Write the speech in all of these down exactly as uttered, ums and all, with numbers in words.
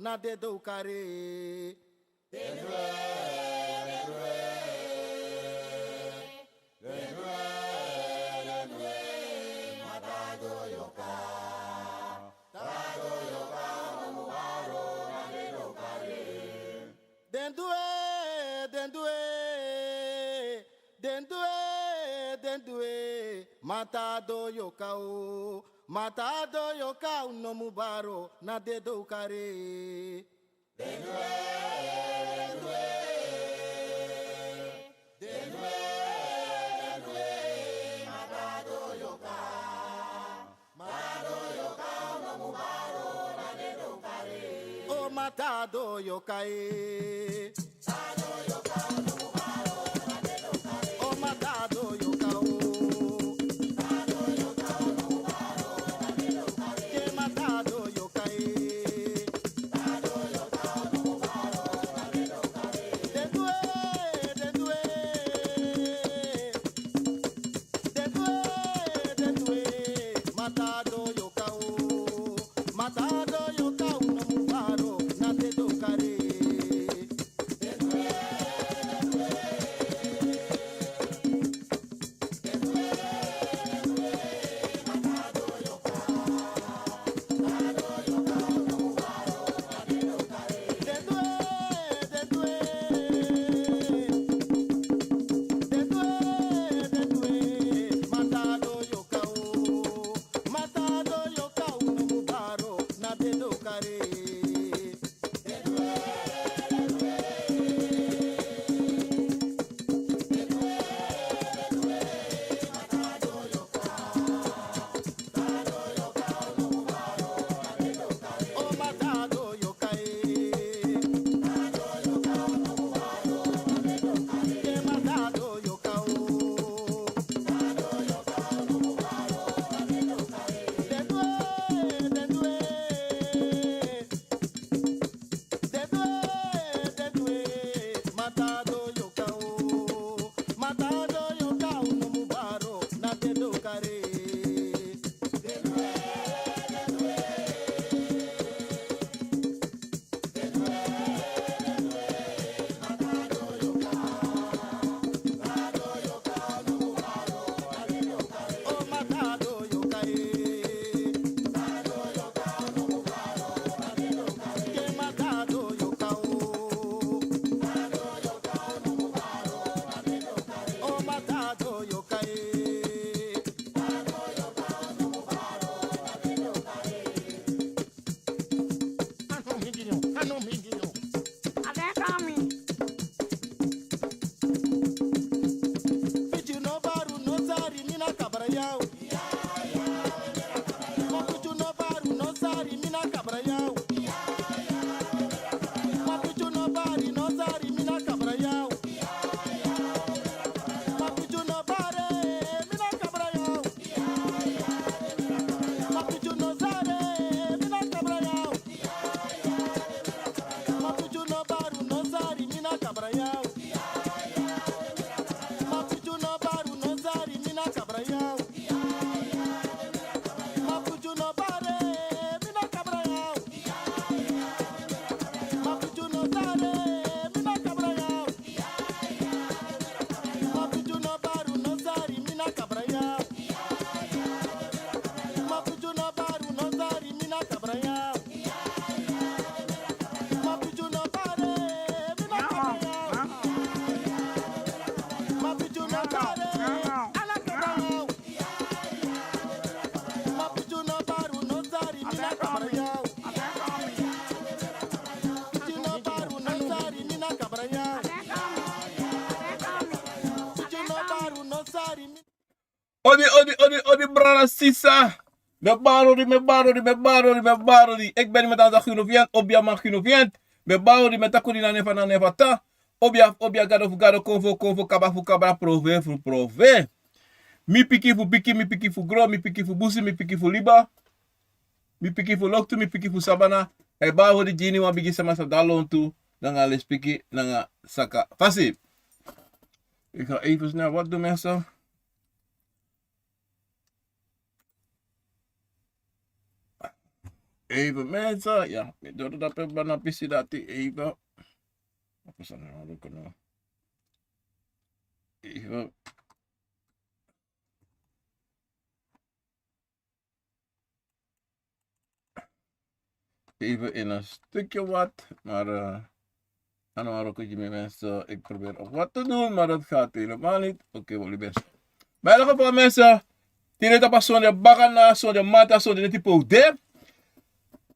na den dowkare. Den du e, den du e, den du e, den du e, Matado yoka o, Matado yoka, un no mu baro na den dowkare. O Matado yoka e. O Matado yoka o. Ke Matado yoka e. Den du e, den du e. Den du e, den du e. Matado yoka o. Matado yoka, un no mu baro na den dowkare. Odi, odi, odi, odi, brada, sisa. Mi e bari odi, mi e bari odi, mi e bari odi, mi e bari odi. Eki ben mi dansi a Ginoviant, obia man Ginoviant. Mi e bari odi, mi e taki odi na nen fu, na nen fu Tata. Obia fu obia, Gado fu gado, konfo fu konfo, kaba fu kaba, prove fu prove. Mi pikin fu pikin, mi pikin fu gron, mi pikin fu busi, mi pikin fu liba. Mi pikin fu loktu, mi pikin fu sabana. A e bari odi gi iniwan bigi sama san de na lontu, nanga lespeki, nanga saka fasi. Ik ga even snel wat doen, mensen. Even mensen, ya, mi doro dape bana pisi dati, even. Apa sana orang kena? Even. Even in een stukje wat, maar eh, aan een rokje mensen, ik probeer ook wat te doen, maar dat gaat helemaal niet. Oké, we best. Maar in ieder geval mensen, tiri tapa sonde bakana, sonde mata, sonde neti pode.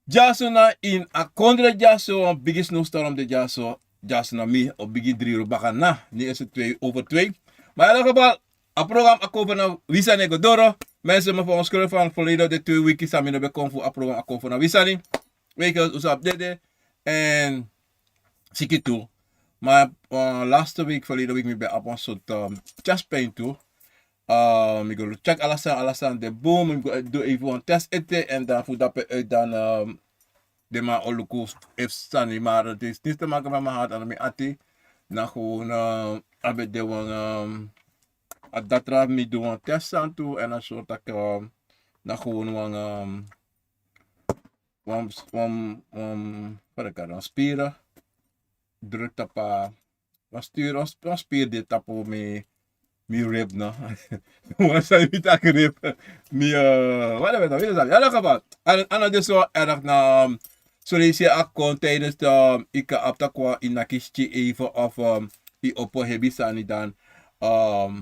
Dyaso na in a kondre dyaso, wan bigi snow storm de dyaso, dyaso na mi, o bigi dri ru bakana, ni ese twee over twee. Maar in ieder geval, a program a cover na wi sani e go doro. Mensen, mi fu ons skrefi fan verleden de twee wiki san mi no ben kon fu a program a cover na wi sani. Weken un sabi dede. En siki tu. Maar eh, laatste week, verleden week, mi ben abi wan sort eh, chest pain tu. Eh, mi go check ala sani, ala sani de boom. Mi go eh, du even wan test ete. En dan fu dape uit dan eh, de man o luku efu sani. Maar het is niets te maken met mijn hart en mijn ati. Na gewoon eh, a ben de wan eh, a datra mi du wan test sani tu. En a sort taki eh, na gewoon wan eh, wan wan wan fa den kari wan spira. Druk tapa wan spira, wan spira di tapu mi mi rib no. Wan sani mi taki rib. Mi eh, wat ben mi taki rib. Ya, dat geval. En en dat is zo erg na. Zo lees je akon tijdens de ik heb dat qua in nakisti even of eh, i opo hebi sani dan eh,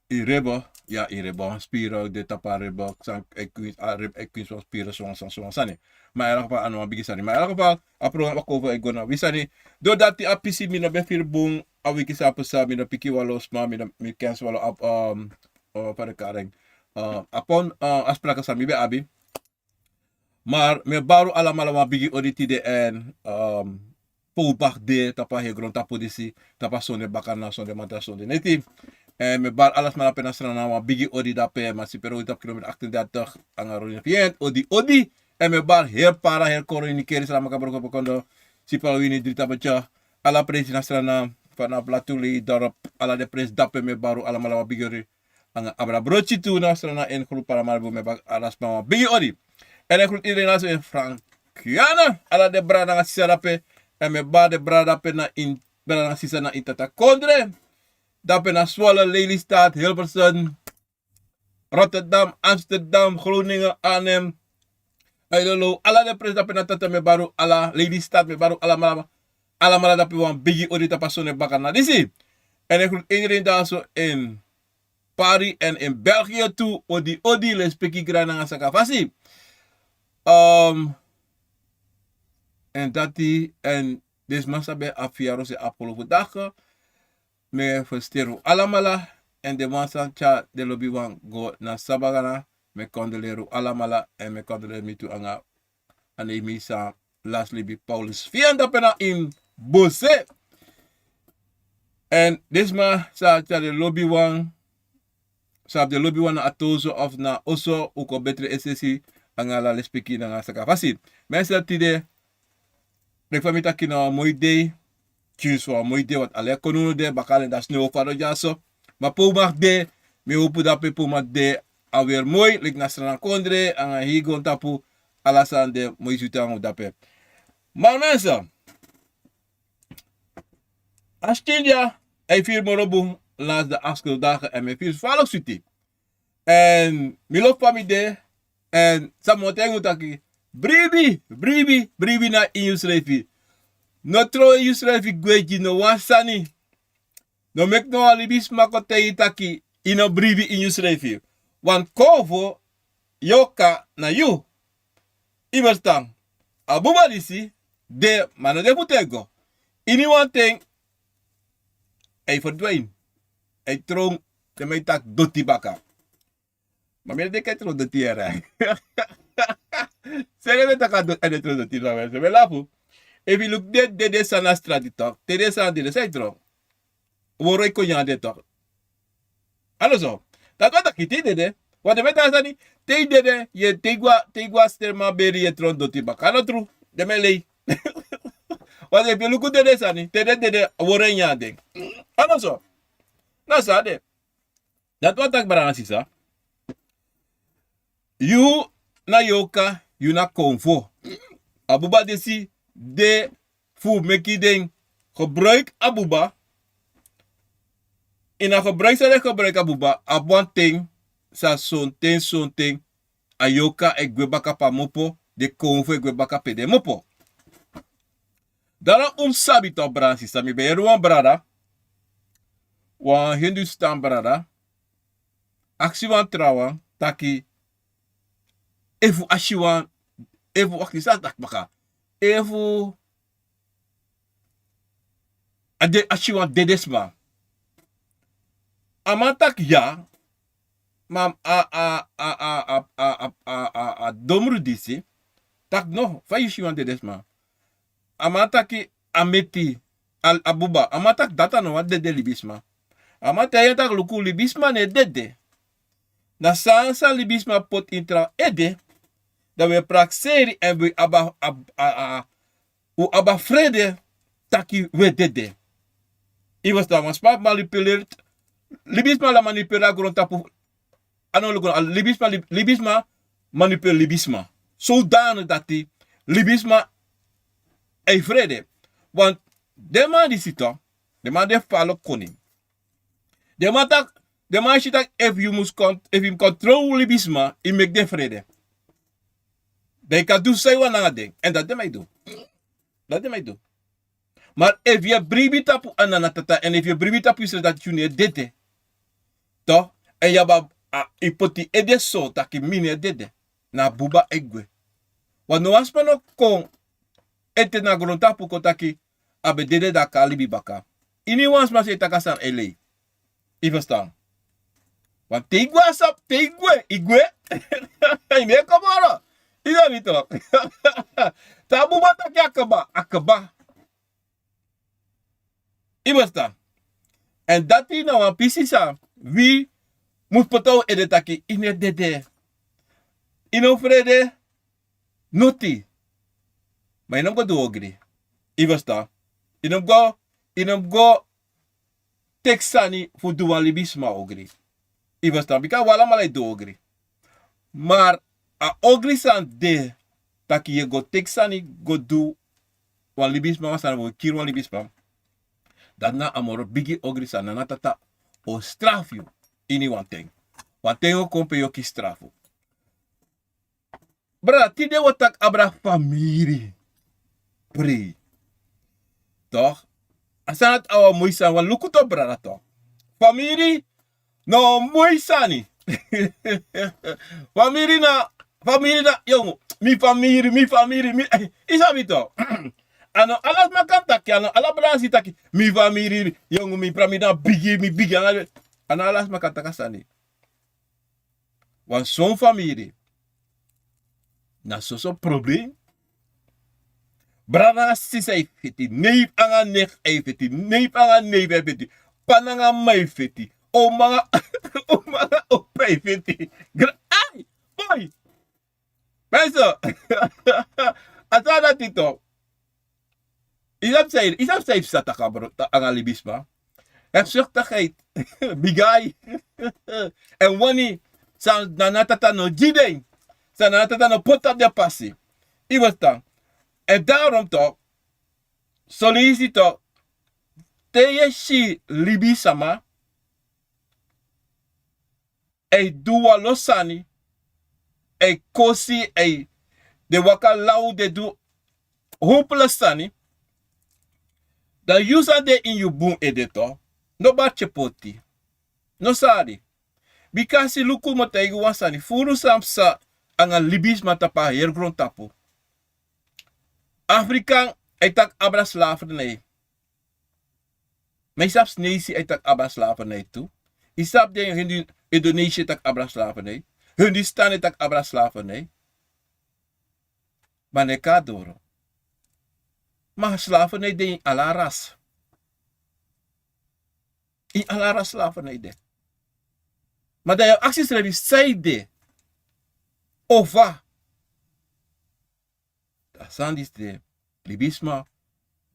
i ribbe, ya, i ribbe wan spira de tapa ribbe san e kwins a rib e kwins wan spira so wan sani so wan sani. Maar in elk geval a no wan bigi sani, maar in elk geval a program a cover e go na wi sani. Doordat a pisi mi no ben firi bun a wiki san a pasa, mi no piki wan lo sma, mi no mi kensi wan lo abi eh, fa den kari en eh, a pon eh, a spraka san mi ben abi. Maar mi e bari un alamala wan bigi odi tide en eh, fu un bak de tapu a heri grontapu disi, tapu a sonde bakana, sonde mata, sonde neti. En mi e bari ala sma dape na Sranan wan bigi odi dape, ma sipero wi tapu kilometer achtendertig anga Ronnie Fiend, odi odi. En mi e bari heri Para, heri Koro, ini Keri, Saramaka, Broko, Pokondo, Sipero, Wini, Dri, Tapatya, ala presi na Sranan, fanafu Latuli, Dorp, ala den presi dape mi e bari un alamala wan bigi odi. Anga Abra Brochi tu na Sranan en groet Paramaribo, mi e bari ala sma wan bigi odi. En mi e groet iedereen na so en Frankiana, ala den brada nanga sisa dape. En mi e bari den brada dape na ini, brada nanga sisa na ini Tata Kondre. Dape na Zwolle, Lelystad, Hilversum, Rotterdam, Amsterdam, Groningen, Arnhem, Eilolo, ala den presi dape na Tata mi e bari un ala, Lelystad mi e bari un alamala, alamala dape wan bigi odi tapu a sonde bakana disi. En mi e groet iedereen daar zo in Paris en in België tu, odi odi, lespeki, grani nanga sakafasi. Eh, en dati, en den sma san ben abi verjaardag den afgelopen dagen, mi e feliciteri un alamala. En den man san tyari den lobiwan go na Sabagana, mi e kondoleri un alamala. En mi e kondoleri mi tu anga a neem san lasi libi, Paulus Fiend dape na ini Bose. En den sma san tyari den lobiwan, san abi den lobiwan na atoso of na oso, un kon betre esesi anga ala lespeki nanga sakafasi. Mi e si dati tide, leki fa mi taki, na wan moi dei. Tyunsu wan moi dei, want ala e kon nunu de, baka alen dati snew o fadon dyaso. Ma pe un mag de, mi e hopu dape pe un mag de, a weri moi, leki na Sranan Kondre anga heri grontapu, ala sani de moi switi anga un dape. Maar mensen, a skin dya, a e firi moro bun, lasi den afgelopen dagen, en mi e firi falek switi. En mi lobi fa mi de, en san mi wani taigi un taki, bribi, bribi, bribi na ini yusrefi. No trowe yusrefi gwe gi no wan sani. No meki no wan libisma kon taigi yu taki yu no bribi ini yusrefi. Wan kofu, yoka na yu. Yu e ferstan? A buba disi de, ma no de fu tego. Iniwan ten, a e ferdwin. A e tron, den man e taki doti baka. Ma mi no denki a e tron doti yere. San den man e taki a doti, a e tron doti, no, mi e lafu. Efu yu luku den dede san na strati tok, te den san dede, san yu tron? Woro e kon nyan den tok. A no so? Dati wani taki te yu dede, want den man e taki sani, te yu dede, yu e, te yu go na, te yu go na sterman beri, yu e tron doti baka. A no tru? Den man e lei. Want efu yu luku dede sani, te den dede, woro e nyan den. A no so? Na so a de. Dati wani taki, brada nanga sisa, yu na yoka, yu na konfo. A buba disi de fu meki den gebruik a buba. Ini a gebruik san den gebruik a buba abi wan ten, san sonten sonten a yoka e gwe baka pe a mopo, den konfo e gwe baka pe den mopo. Dan un sabi tu, a brada, sisa, mi ben yere wan brada, wan Hindustan brada, aksi wan trawan taki efu a si wan, efu, wakti, san a taki baka, efu a de, a si wan dede sma. A man taki ya, ma a, a, a domru disi taki no, fa yu si wan dede sma? A man taki a meti, a, a buba. A man taki dati a no wan dede libisma. A man taigi en taki luku, libisma no e dede. Na san san libisma poti ini trawan ede, dan wi e prakseri èn wi abi a, a, a, a, un abi a frede taki wi e dede. Yu ferstan, wan sma manipuleri, libisma la manipuleri a grontapu. A no luku, a libisma, lib-, libisma manipuleri libisma. Zodanig dati libisma e frede. Want den man disi tu, den man de falo koni. Den man taki, den man si taki efu yu mus kon-, efu yu mus kontrol libisma, yu meki den frede. Dan yu kan du san yu wani nanga den. Èn dati den man e du. Dati den man e du. Ma efu yu e bribi tapu a nana tata, èn efu yu e bribi tapu yusrefi dati yu no e dede. Toch, èn yu abi a, a, yu poti ede so taki mi no e dede. Na buba e gwe. Wan no wan sma no kon ete na grontapu kon taki a ben dede, dan a kon libi baka. Ini wan sma san e taki a sani e lei. Yu ferstan. Want te yu gwe a sabi, te yu gwe, yu gwe. Yu no e kon moro. Yu sabi toch. Te a buba taki a kaba, a kaba. Yu ferstan. Èn dati na wan pisi san wi mus poti a ede taki yu no e dede. Yu no frede noti. Ma yu no mus go du ogri. Yu ferstan. Yu no mus go, yu no mus go teki sani fu du wan libisma ogri. Yu ferstan, bika wi alamala e du ogri. Ma a ogri sani de taki yu e go teki sani go du wan libisma wan sani, fu kiri wan libisma. Dati na a moro bigi ogri san Nana Tata o strafu yu ini wan ten. Wan ten o kon pe yu o kisi strafu. Brada, tide wi o taki abra famiri. Prei. Toch? A sani dati a wan moi sani, wan luku toch, brada, toch? Famiri na wan moi sani. Famiri na, famiri na, yongu, mi famiri, mi famiri, mi, eh, yu sabi toch? A no ala sma kan taki, a no ala brada si taki, mi famiri, yongu, mi famiri na bigi, mi bigi, a no, a no ala sma kan taki a sani. Wan son famiri na soso problem. Brada nanga sisa e feti, neef nanga nicht e feti, neef nanga neef e feti, pa nanga m'ma e feti, oma nanga, oma nanga opa e feti. Gra-, ai, boi. Mensen, a sani dati toch. Yu sabi san, yu sabi san yu psa taki, bro, ta-, nanga libisma. Hebzuchtigheid. Bigai. Èn wani san Nana Tata no gi den. San Nana Tata no poti tapu den pasi. Yu ferstan. Èn daarom toch, son leisi toch, te yu e si libisma e du wan lo sani, e kosi, e de waka law, de du hopeless sani, dan yu san de ini yu bun ede toch, no bari tyari poti. No sari. Bika si, luku, mi o taigi yu wan sani. Furu san psa nanga libisma tapu a heri grontapu. Afrikan e taki abra slavernij. Ma yu sabi Sineisi e taki abra slavernij tu. Yu sabi den Hindu-, Indonesië e taki abra slavernij. Hindustan e taki abra slavernij. Ma no e kon doro. Ma slavernij de ini ala ras. Ini ala ras slavernij de. Ma dan yu o aksi yusrefi san ede. Of fa. A sani disi de, libisma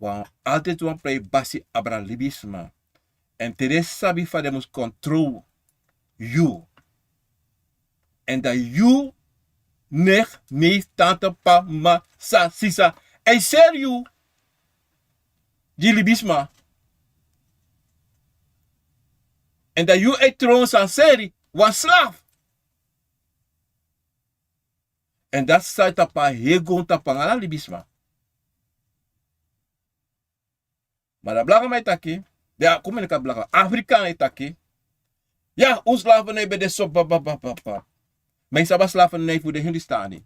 wani altijd wan prei basi abra libisma. Èn te den sabi fa den mus kontrol yu. Èn dan yu Nicht, neef, tante, pa, ma, sa, sisa. A e seri yu gi libisma. Èn dan yu e tron san seri wan slaaf. Èn dati san e tapu a heri goontapu anga ala libisma. Ma da blakaman e taki, den a kon mi leki a blaka, Afrikaan e taki. Ya, un slavernij ben de so, ba, ba, ba, ba, ba. Ma yu sabi a slavernij fu den Hindustani.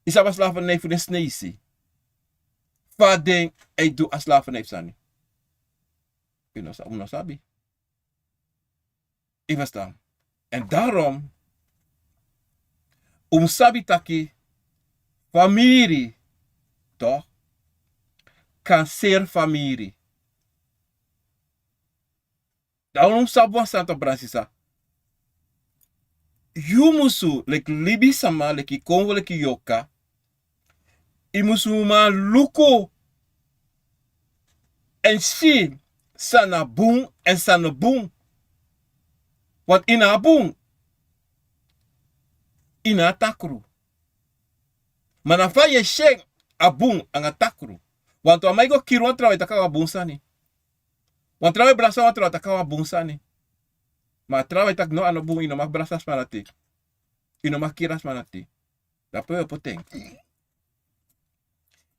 Yu sabi a slavernij fu den Sneisi. Fa den e du a slavernij fu sani. Yu no sa-, un no sabi. Yu ferstan? Èn daarom, un mus sabi taki famiri, toch, kan seri famiri. Dan un mus sabi wan sani, toch, brada sisa. Yu musu, leki libisama, leki konfo, leki yorka, yu musu man luku èn si san na bun èn san no bun. Want yu na a bun, yu na a takru. Ma na fa yu e si en, a bun anga takru. Want wan man e go kiri wan trawan, e taki a wan bun sani. Wan trawan e brasa wan trawan, e taki a wan bun sani. Ma a trawan e taki no, a no bun, yu no mag brasa sma dati. Yu no mag kiri a sma dati. Dape yu e poti en.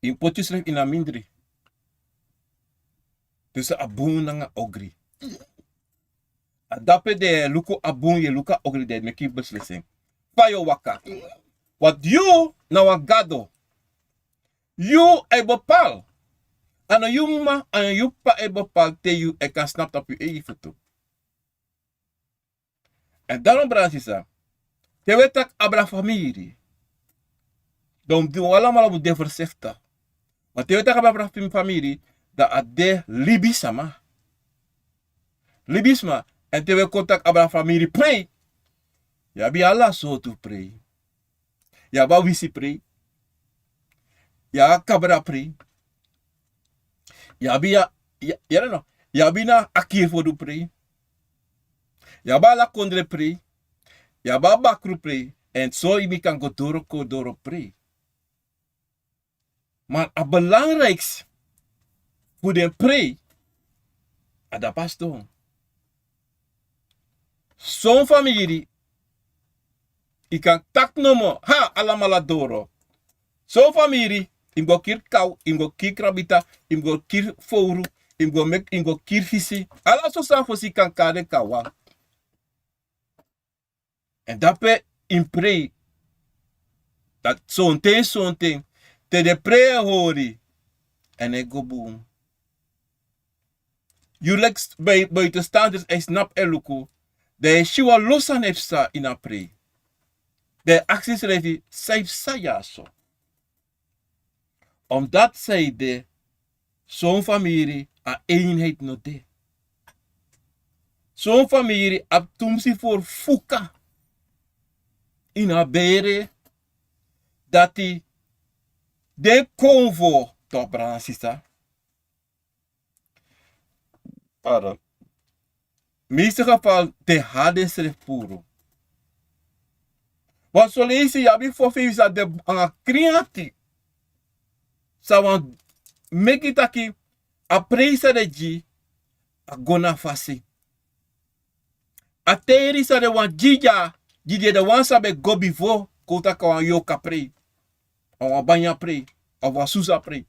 Yu poti yusrefi ini a mindri. Dus a bun nanga ogri. A dape den e luku a bun, yu e luku a ogri, den e meki yu beslisi en. Fa yu o waka. Want yu na wan gado. Yu e bepaal. A no yu mama, a no yu papa e bepaal te yu e kan snapu tapu yu eigi futu. Èn daarom, brada sisa, te wi e taki abra famiri, dan un alamala mus de voorzichtig. Ma te wi e taki abra fam-, famiri, dan a de libisama. Libisma, èn te wi e kon taki abra famiri prei, yu abi ala sortu prei. Yu abi a wisi prei. Yu abi a kabra prei. Yu abi a, yu, yu no. Yu abi na a kiri fu du prei. Yu abi a lakondre prei. Yu abi a bakru prei. Èn so yu mi kan go doro kon doro prei. Ma a belangrijkste fu den prei, a dati a ston. Son famiri, yu kan taki nomo, ha, alamala doro. Son famiri, yu mus go kiri kaw, yu mus go kiri krabita, yu mus go kiri fowru, yu mus go meki, yu mus go kiri fisi. Ala so sani fosi yu kan kari den kawan. Èn dape yu mus prei. Dati sonten, sonten. Te den prei e hori. Èn e go bun. Yu leki s-, bui-, buitenstaanders e snapu e luku. Dan yu e si wan lo sani e psa ini a prei. Dan yu e aksi yusrefi san e psa dyaso. Omdat san ede, son famiri a eenheid no de. Son famiri abi tumsi fu fuka ini a bere dati den konfo, toch, brada sisa. Pardon. Meeste geval te hari den srefi puru. Want son leisi yu abi fofeisi san de anga krin ati. San wani meki taki a prei san den e gi, a go na fasi. A teri san den wani gi dya, gi den wan san ben go bifo, kon taki a wan yorka prei, a wan banya prei, a wan susa prei.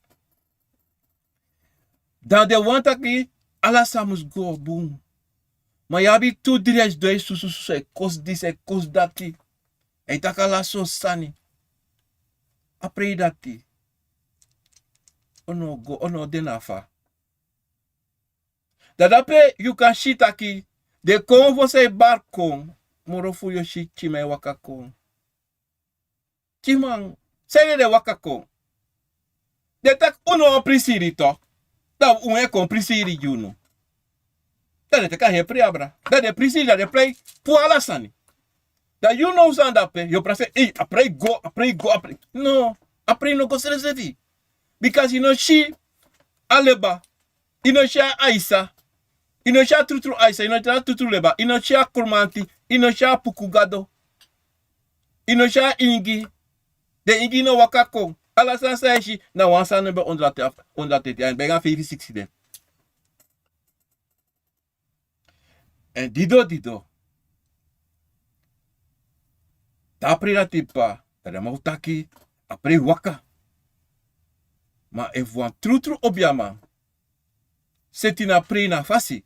Dan den wani taki ala sani mus go bun. Ma yu abi tu dri a sidon e susu susu, e kosi disi, e kosi dati. E taki ala sortu sani. A prei dati. Un no go, un no de na fa. Dan dape yu kan si taki den konfo san e bari kon, moro furu yu o si tyiman e waka kon. Tyiman, san ede den e waka kon? Den taki un no wani prisiri, toch. Dan un e kon prisiri gi unu. Dan den teki a heri prei abra. Dan den prisiri, dan den prei puru ala sani. Dan yu no, san dape, yu o prei, ei, a prei go, a prei go, a prei. No, a prei no go srefsrefi. Bikasi yu no si a leba, yu no si a aisa, yu no si a trutru aisa, yu no si a trutru leba, yu no si a kromanti, yu no si a puku gado, yu no si a ingi, Den ingi no waka kon. Ala sani san yu e si na wan sani no ben ondro a teti, ondro a teti, a ben nanga feifi siksi de. Èn dido dido, te a prei dati papa, dan den man o taki a prei waka. Ma efu wan trutru obiaman seti na prei na fasi,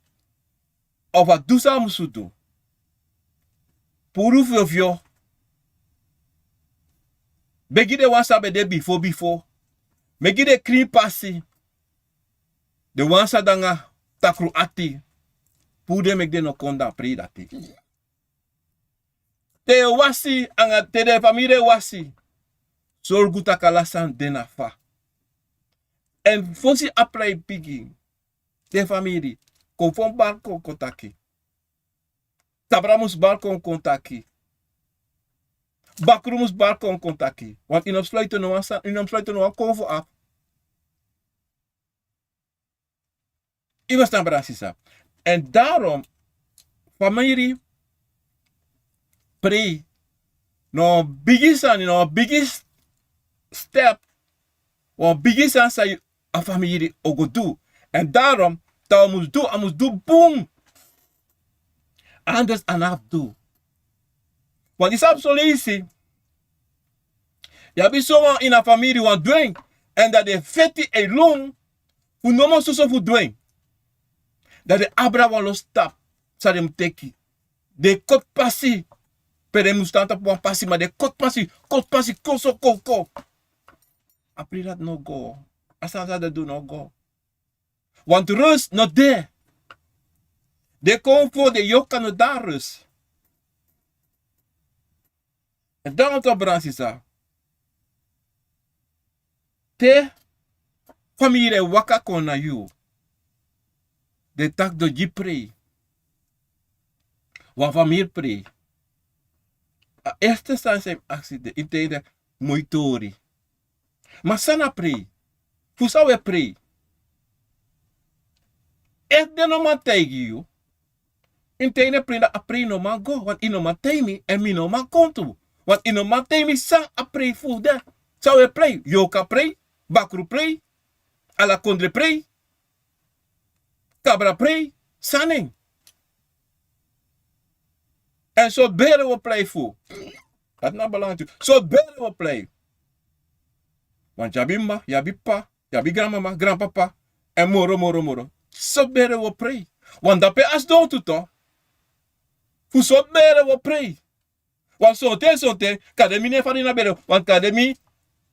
of a du san a musu du, puru fyofyo, begi den wan san ben de bifo bifo, meki den krin pasi, den wan san de nanga takru ati, puru den meki den no kon na a prei dati. Te yu e wasi, anga te den famiri e wasi, sorgu tak' ala sani de na fa. Èn fosi a prei bigin, den famiri, kon fon bari kon kon taki. Tabra mus bari kon kon taki. Bakru mus bari kon kon taki. Want yu no mus sluiti no wan sa-, yu no mus sluiti no wan konfo afu. Yu ferstan, brada, sisa. Èn daarom, famiri prei na wan bigi sani, na wan bigi step, wan bigi sani san a famiri o go du. Èn daarom, te a mus du, a mus du bun. Anders a no abi du. Want yu sabi son leisi, yu abi son wan ini a famiri wan du en, èn dan den feti e lon fu nomo soso fu du en. Dan den abra wan lo stap san den mus teki. Den koti pasi, pe den mus tan tapu wan pasi, ma den koti pasi, koti pasi, kon so, kon, kon. A prei dati no go. A sani san den du no go. Want rust no de. Den konfo, den yorka no de na rust. Èn dan wan tu, brada, sisa. Te famiri e waka kon na yu, den taki den o gi prei. Wan famiri prei. A eerste sani san yu mus aksi den, yu taigi den moi tori. Ma san na prei? Fu san wi e prei? Efu den no man taigi yu, yu taigi den prei, dan a prei no man go, want yu no man taigi mi, èn mi no man kon tu. Want yu no man taigi mi san a prei fu de. San wi e prei? Yorka prei, bakru prei, ala kondre prei, kabra prei, san na en. Èn sortu bere wi o prei fu? Dati na belangrijk. Sortu bere wi o prei? Want yu abi mma, yu abi ppa, yu abi granmama, granpapa, èn moro, moro, moro. Sortu bere wi o prei? Want dape a sidon tu, toch. Fu sortu bere wi o prei? Want sonten, sonten, kande mi no e fadon ini a bere, want kande mi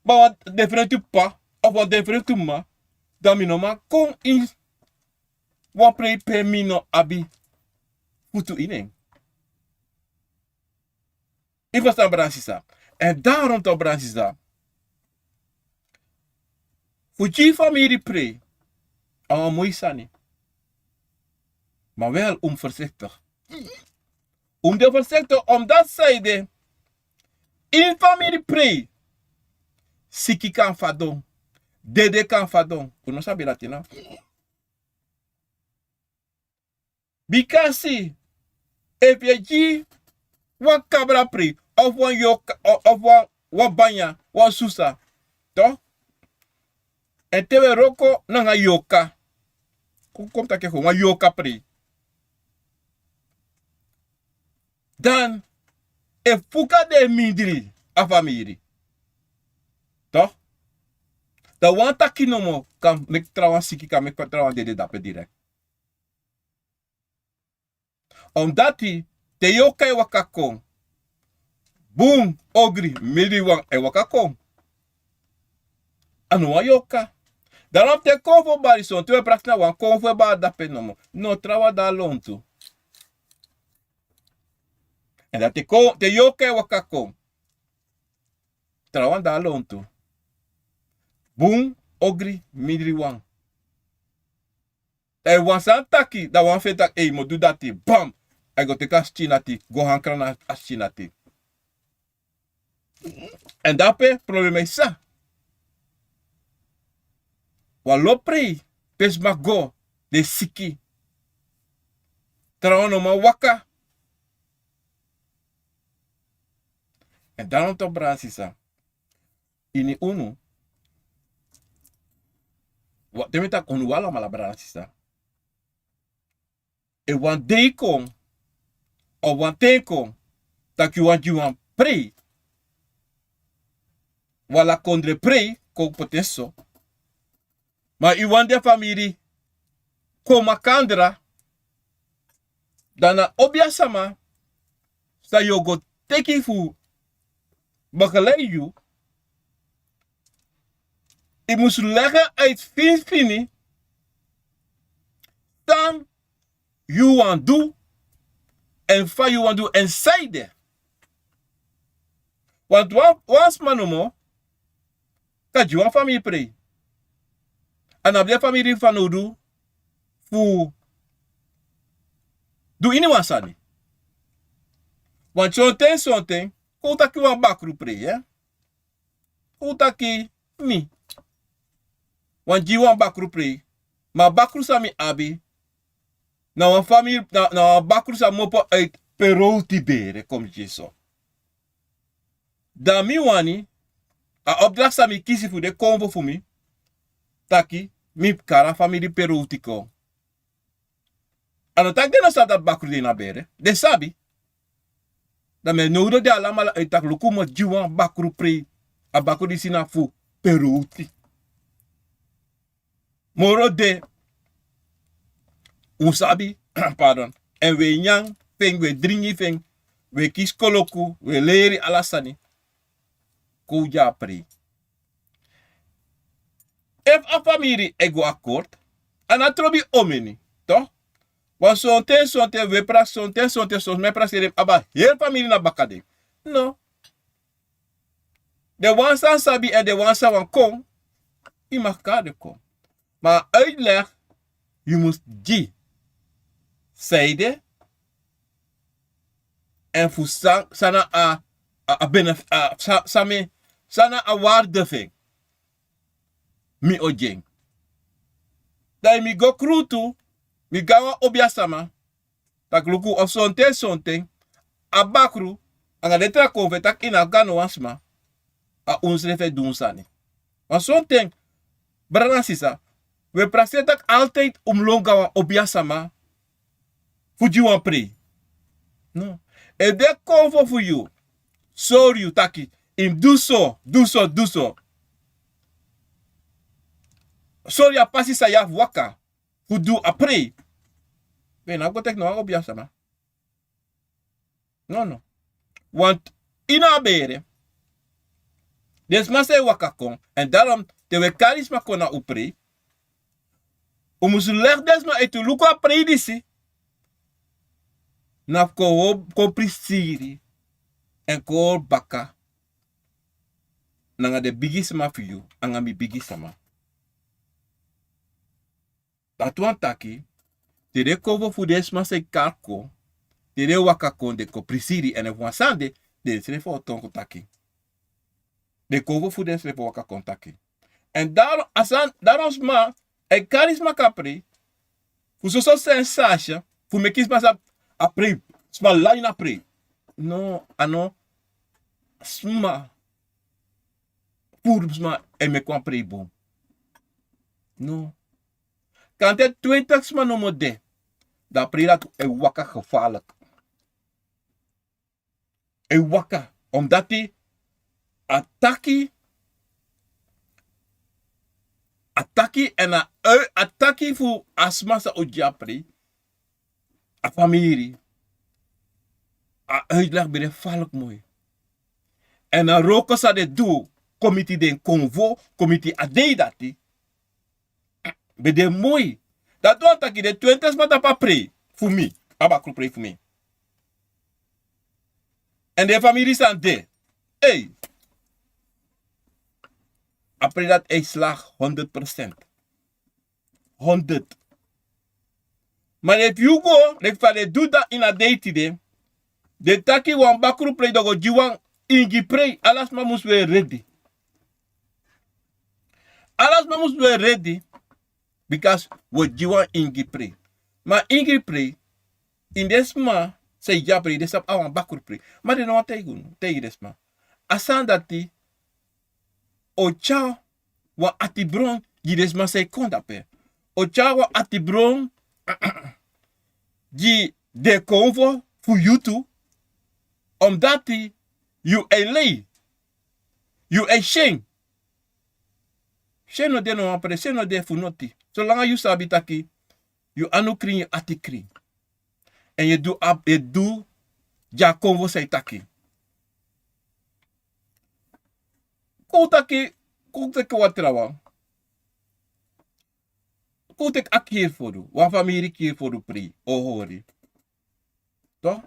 abi wan diferenti ppa, of wan diferenti mma, dan mi no man kon ini wan prei pe mi no abi futu ini en. Yu ferstan, brada, sisa. Èn daarom toch, brada, sisa, fu gi famiri prei, a wan moi sani. Ma wel, un mus voorzichtig. Un mus de voorzichtig, omdat san ede, ini famiri prei, siki kan fadon, dede kan fadon. Un no sabi dati, no? Bikasi efu yu e gi wan kabra prei, of wan yorka, o-, of wan, wan banya, wan susa, toch? Èn te wi e wroko nanga yorka, kon, kon taki wan yorka prei, dan e fuka den mindri a famiri, toch? Dan wan taki nomo kan meki trawan siki, kan meki trawan dede dape direct. Omdati te yorka e waka kon, bun, ogri, mindri wan e waka kon. A no wan yorka. Daarom te konfo bari, sonten wi e prakseri na wan konfo e bari dape nomo. No, trawan de na lontu. Èn dan te kon, te yorka e waka kon, trawan de na lontu. Bun, ogri, mindri wan. Èn wan sani taki, dan wan fu en taki, ei, mi o du dati, bam! A e go teki a skin ati, go hankra na a skin ati. Èn dape problema e psa. Wan lo prei, pe sma go, den siki. Trawan no man waka. Èn dan un to, brada, sisa. ini unu. Te mi taki unu alamala, brada, sisa. Efu wan dei kon, of wan ten kon, taki yu wani gi wan prei, wan lakondre prei, kon poti en so. Ma yu wani den famiri kon makandra, dan na obiasama san yu o go teki fu begeleid yu. Yu mus legi uit finfini san yu wani du, èn fa yu wani du, èn saide. Want wan, wan sma nomo kan gi wan famiri prei. A no abi den famiri fanowdu fu du ini wan sani. Want sonten, sonten, kon un taki wan bakru prei, eh? Un taki mi wani gi wan bakru prei, ma a bakru san mi abi na wan famiri, na, na wan bakru san mi opo uit Perowti bere kon gi so. Dan mi wani, a opdracht san mi kisi fu den konfo fu mi, taki mi kari a famiri Perowti kon. A no taki den no sabi dati bakru de ini a bere. Den sabi. Dan mi e nowdu den alamala uit taki luku, mi o gi wan bakru prei. A bakru disi na fu Perowti. Moro de un sabi, pardon, èn un e nyan fu en, un e dringi fu en, un e kisi koloku, un e leri ala sani. Kon un gi a prei. Efu a famiri e go akort, a no trobi omeni, toch? Want sonten, sonten, un e prakseri, sonten, sonten, sonten, mi e prakseri, den abi a heri famiri na baka den. No. Den wan san sabi èn den wan san wani kon, yu mag kari den kon. Ma a uitleg yu mus gi. Saide, èn fu san, san na a, a, a benef-, a, sa-, san mi, san na a waarde fu en. Mi o gi en. Dan mi go krutu, mi go na wan obiasama, taki luku, of sonten, sonten, a bakru, anga den tra konfo e taki yu no abi go na no wan sma, a unsrefi e du un sani. Want sonten, brada nanga sisa, un e prakseri taki altijd un mus lon go na wan obiasama fu gi wan prei. No. Efu den konfo fu yu sori yu taki yu mus du so, du so, du so, sori yu a pasi san yu abi fu waka fu du a prei, we, no go teki no wan obiasama. No, no. Want ini a bere, den sma san e waka kon, èn daarom te un e kari sma kon na un prei, un mus legi den sma ete luku a prei disi na fu kon hori, kon prisiri, èn kon hori baka nanga den bigisma fu yu, anga mi bigisma. Dati wani taki, te den konfo fu den sma san e kari kon, te den waka kon, den kon prisiri, èn efu wan sani de, densrefi o toon kon taki. Den konfo fu densrefi o waka kon taki. Èn daarom, a sani, daarom sma e kari sma kon a prei fu soso sensasi, fu meki sma sabi a prei, sma lai na prei. No, a no sma, puru sma e meki wan prei bun. No. Kan te twintig sma nomo de, dan a prei dati e waka gevaarlijk. E waka. Omdati a taki, a taki èn a, a taki fu a sma san o gi a prei, a famiri, a uitleg ben de falk moi. Èn a wroko san den du kon miti den konfo, kon miti a dei dati, ben de moi. Dati wani taki den twintig sma tapu a prei fu mi, a bakru prei fu mi, èn den famiri san de, ei, a prei dati e slag honderd procent. Honderd. Ma efu yu go, leki fa den du dati ini a dei tide, den taki wan bakru prei, den go gi wan ingi prei, ala sma mus weri redi. Ala sma mus weri redi, bika wi o gi wan ingi prei. Ma ingi prei, ini den sma san e gi a prei, den sabi a wan bakru prei. Ma den no wani taigi unu, taigi den sma. A sani dati, o tyari wan atibron gi den sma san e kon dape. O tyari wan atibron gi den konfo fu yu tu. Omdati yu e lei, yu e syen. Syen no de no wan prei, syen no de fu noti. Solanga yu sabi taki yu anu krin, yu ati krin. Èn yu e du a, yu e du gi a konfo san yu taki. Kon taki, kon taki wan trawan. Kon taki a kiri fodu, wan famiri kiri fodu prei, o hori. Toch?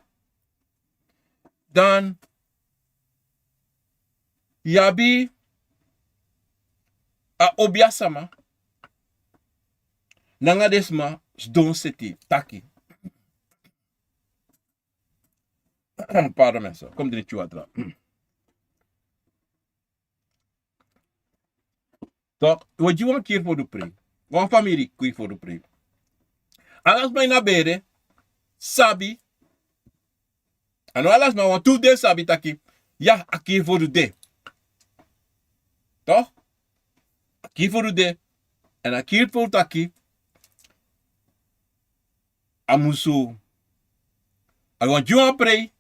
Dan yu abi a obia sama nanga den sma sidon seti taki. Pardon, mensen. Kom dringi yu watra. Toch, wi o gi wan kiri fodu prei. Wan famiri kiri fodu prei. Ala sma ini a bere sabi. A no ala sma, wantu den sabi taki ya, a kiri fodu de. Toch? A kiri fodu de. Èn a kiri fodu taki a musu, a wan gi wan prei.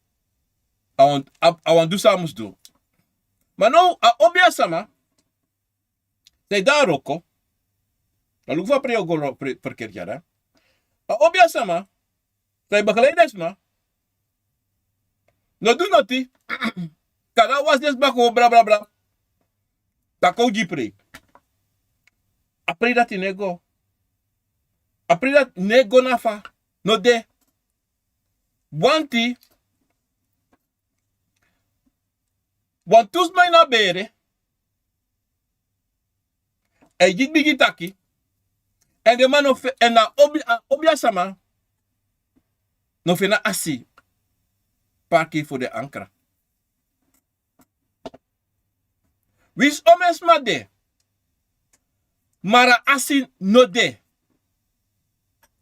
A wan, a, a wan du san a musu du. Ma now a obia sama san e de a wroko, a luku fa prei o go ro-, prei, ferkeri tyari. A obia sama san e begeleid den sma no du noti. Kan a wasi den sma kon bra bra bra. Dan kon gi prei. A prei dati no e go. A prei dati no e go na fa no de. Wanti, wantu sma ini a bere e gi bigi taki. Èn den man no fe-, èn a obi-, a obia sama no feni a asi parki fu den ankra. Winsi omeni sma de, ma a asi no de,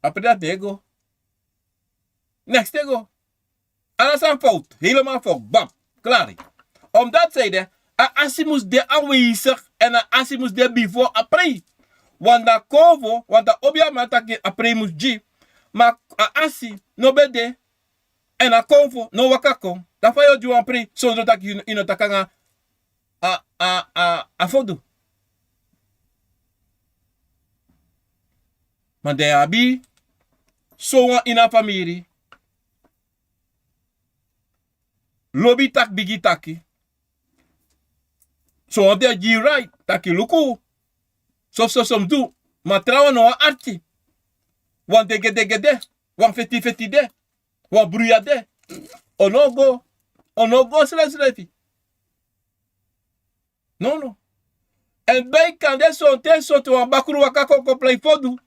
a prei dati no e go. Neks no e go. Ala sani fowtu, helemaal fowtu, bam, klari. Omdati san ede, a asi mus de aanwezig èn a asi mus de bifo a prei. Want dan a konfo, want a obiaman taki a prei mus gi. Ma a asi no ben de, èn a konfo no waka kon. Dan fa yu o gi wan prei sondro taki yu no, yu no taki nanga a, a, a, a fodu. Ma dan yu abi sowan ini a famiri lobi taki bigi taki. Sowan den gi yu rait taki luku, soso so mi du. Ma trawan no wan arki. Wan degedege de, wan feti feti de, wan bruya de. O no go, o no go srefsrefi. No, no. Èn bika kande sonten sonten wan bakru waka kon kon prei fodu.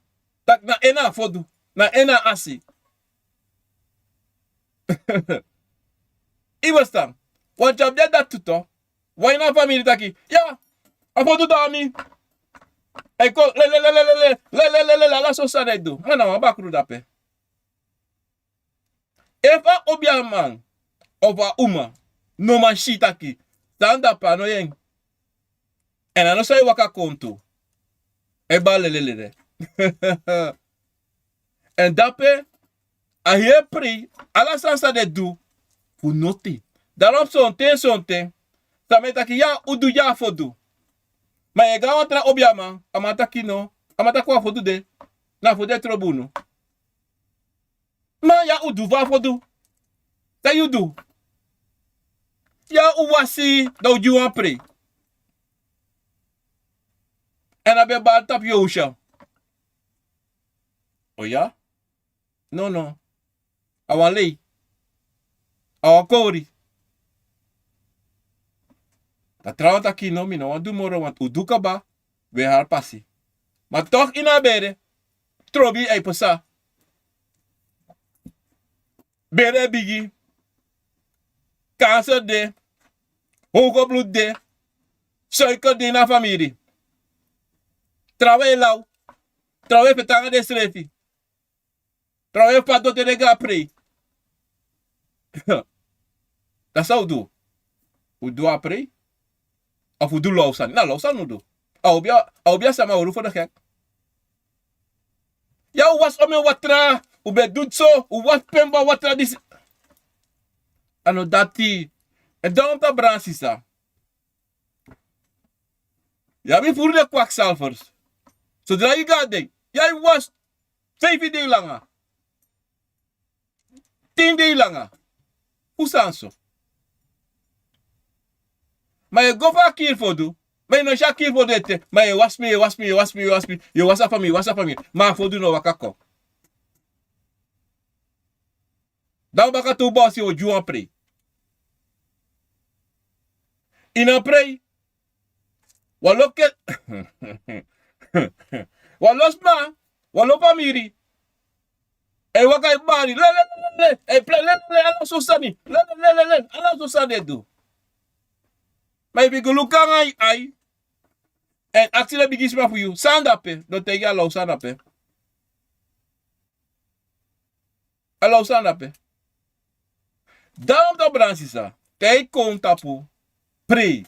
Taki na en na a fodu, na en na a asi. Yu e ferstan? Wan dyabi de dati tu. Wan ini a famiri taki ya, a fodu de na mi. A e kon lelelelele, lelelelele, ala so sani e du. Ma na wan bakru dape. Efu a obiaman of a uma no man si taki san dape a no yen. Èn a no sai waka kon tu. A e bari lelelele. Èn dape a heri prei, ala sani san den du fu noti. Daarom sonten sonten sama e taki ya, un du gi a fodu. Ma yu e go na wan tra obiaman, a man taki no, a man taki wan fodu de, na fodu e trobi unu. Ma ya un du fu a fodu. San yu du? Ya un wasi, dan un gi wan prei. Èn a ben bari tapu yu owsya. O ya? No, no. A wan lei. A wan kori. Dan trawan taki no, mi no wani du moro, want un du kaba, we hari pasi. Ma toch ini a bere trobi e pasa. Bere e bigi. Kanser de. Hogo blutu de. Suiker de ini a famiri. Trawan e law. Trawan e feti nanga densrefi. Trawan e fadon te den go na prei. Dan san un du? Un du a prei. a fu du low sani. Na low sani un du. A obi a, a obi a sama uru fu de gek. Ya un wasi omen watra, un ben du so, un wasi pemba watra disi. A no dati. En dan ta brada sisa. Ya mi furu de kwaksalfers. Sodra yu go a den. Ya yu wasi feifi dei langa. Tin dei langa. Fu san so. Ma yu go fu a kiri fodu. Ma yu no si a kiri fodu ete. Ma yu wasi mi, yu wasi mi, yu wasi mi, yu wasi mi. Yu wasi a famiri, wasi a famiri. Ma a fodu no waka kon. Dan baka tu basi o gi wan prei. Ini a prei. Wan lo ke. Wan lo sma. Wan lo famiri. E waka e bari. Le, le, le, le, le. E plei, le, le, le. Ala so sani. Le, le, le, le, le. Ala so sani e du. Ma efu yu go luku nanga yu ai. Èn aksi den bigisma fu yu. San de ape. No taigi ala o san de ape. Ala o san de ape. Dan un mus, brada sisa, te yu kon tapu prei.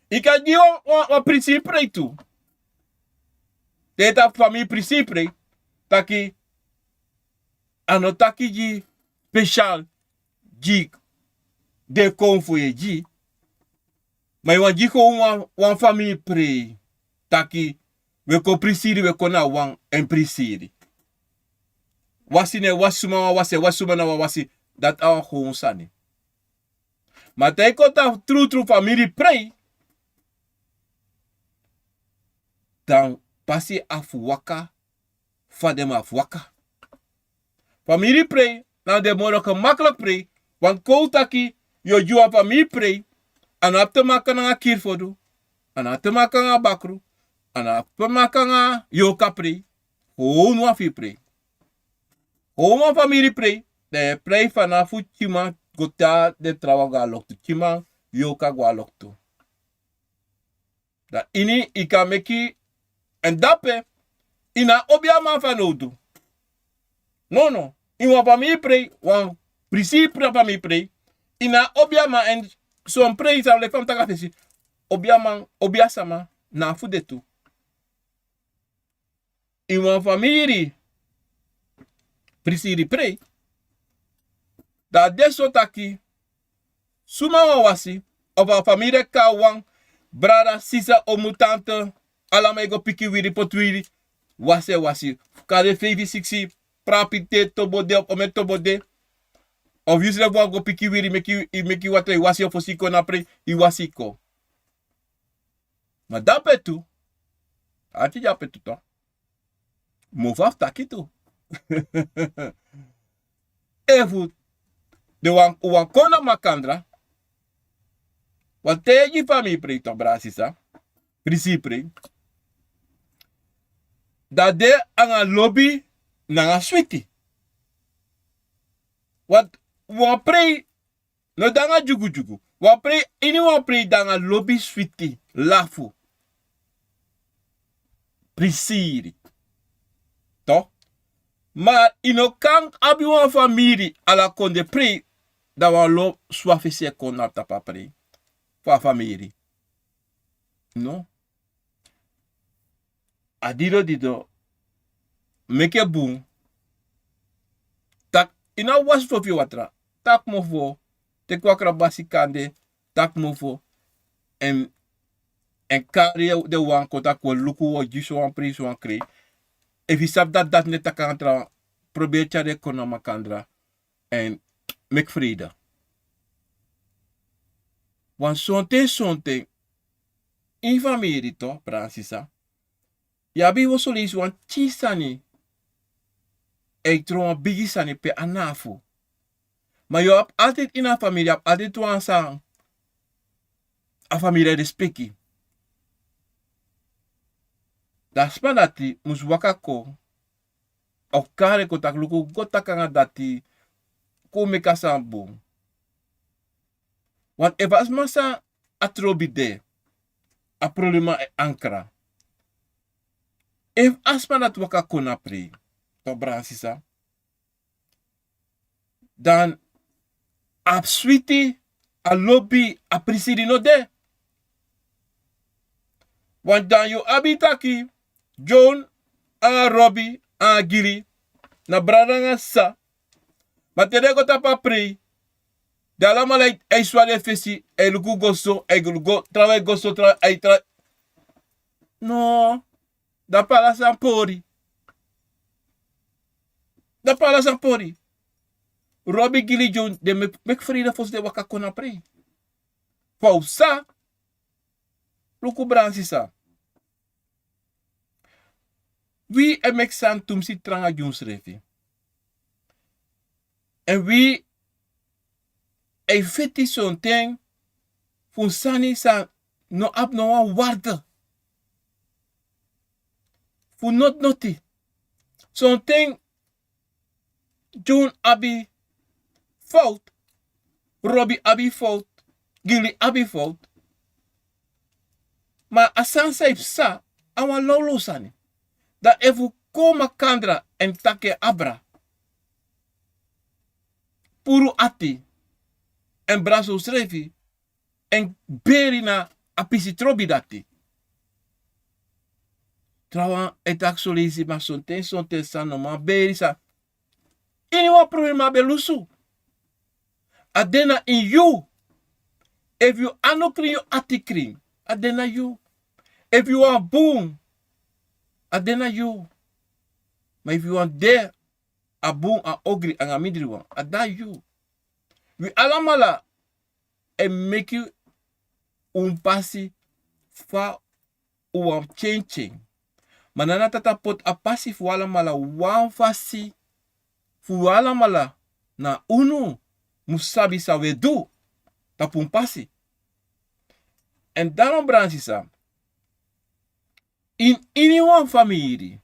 Yu kan gi wan, wan, wan prisiri prei tu. Te yu tapu famiri prisiri prei. Taki, a no taki gi spesial gi den kon fu yu e gi. Ma yu wani gi kon wan, wan famiri prei. Taki, wi e kon prisiri, wi e kon na wan èn prisiri. Wasi na en wasi, suma wan wasi, wasi suma na wan wasi. Dati a wan kon sani. Ma te yu kon tapu trutru famiri prei. Dan pasi a fu waka fa den man fu waka. Famiri prei, na den moro gemakkelijk prei, want kon un taki, yu o gi wan famiri prei, a no abi te maka nanga kiri fodu, a no abi te maka nanga bakru, a no abi te maka nanga yorka prei, gewoon wan fu yu prei. Gewoon wan famiri prei, dan yu e prei fanafu tyiman go te den trawan go a loktu, tyiman yorka go a loktu. Dan ini yu kan meki, èn dape, yu no abi obiaman fanowdu. Nono, ini wan famiri prei, wan prisiri prei famiri prei, yu no abi obiaman èn son prei san leki fa mi taki a fesi, obiaman, obiasama, na fu de tu. Ini wan famiri prisiri prei. Dan a de so taki, suma wan wasi, of a famiri e kon wan, brada, sisa, omu, tante, ala man e go piki wiri, poti wiri, wasi e wasi. Kari feifi, siksi prapi te tobo de, of omen tobo de. Of yu srefi wani go piki wiri, meki, meki watra e wasi yu fosi yu kon na prei, yu wasi yu kon. Ma dape tu, ati dape tu, to. Mofu a fu taki tu. Efu den wan, wan kon na makandra, wan te yu gi famiri prei, to, brada sisa, prisiri prei. Dan de anga lobi nanga switi. Wan, wan prei no de anga dyugudyugu. Wan prei, ini wan prei de anga lobi, switi, lafu, prisiri. To? Ma yu no kan abi wan famiri ala kondre prei, dan wan lo swafu e kon na tapu a prei fu a famiri. No. A dido dido, meki en bun. Taki, yu no abi wasi fu yu watra. Taki mofo, teki wan krabasi kande, taki mofo, èn, èn kari den wan kon taki wi o luku, wi o gi sowan prei, sowan prei. Efu yu sabi dati dati no e taki nanga trawan, proberi tyari en kon na makandra, èn meki freide. Wan sonten, sonten, ini famiri, to, brada sisa, yu abi wan soleisi wan pikin sani, èn yu tron wan bigi sani pe a no fu. Ma yu abi altijd ini a famiri, yu abi altijd wan sani, a famiri e respeki. Dan a sma dati mus waka kon, of kari kon taki luku, go taki nanga dati, kon meki a sani bun. Want efu a sma san a trobi de, a problema e ankra. Efu a sma dati waka kon na prei, to, brada sisa, dan a abi switi a lobi, a prisiri no de. Want dan yu abi taki John, a Robi, a Gili, na brada nanga sisa. Ma te den go tapu a prei, den alamala e swali en fesi, e luku go so, e luku go trawan, e go so trawan, e tra. No, dan pala san pori. Dan pala san pori. Robi, Gili, John, den meki, meki freide fosi den waka kon na prei. Fa un sa, luku, brada nanga sisa. Wi e meki sani tumsi tranga gi unsrefi. Èn wi e feti sonten fu sani san no abi no wan warde. Fu noti noti. Sonten John abi fout, Robi abi fout, Gili abi fout. Ma a sani san e psa, a wan lawlaw sani. Dan efu kon makandra èn taki en abra, puru ati, èn brasi unsrefi, èn beri na a pisi trobi dati. Trawan e taki soleisi, ma sonten, sonten san no man beri san. Iniwan problema ben lusu. A de na ini yu. Efu yu anu krin, yu ati krin, a de na yu. Efu yu wani bun, a de na yu. Ma efu yu wani de a bun, a ogri anga mindriwan, a de na yu. Wi alamala e meki un pasi fa un wani tyentyen. Ma Nana Tata poti a pasi fu un alamala wan fasi, fu un alamala na unu mu sabi san un e du tapu un pasi. Èn dan, brada nanga sisa, ini wan famiri,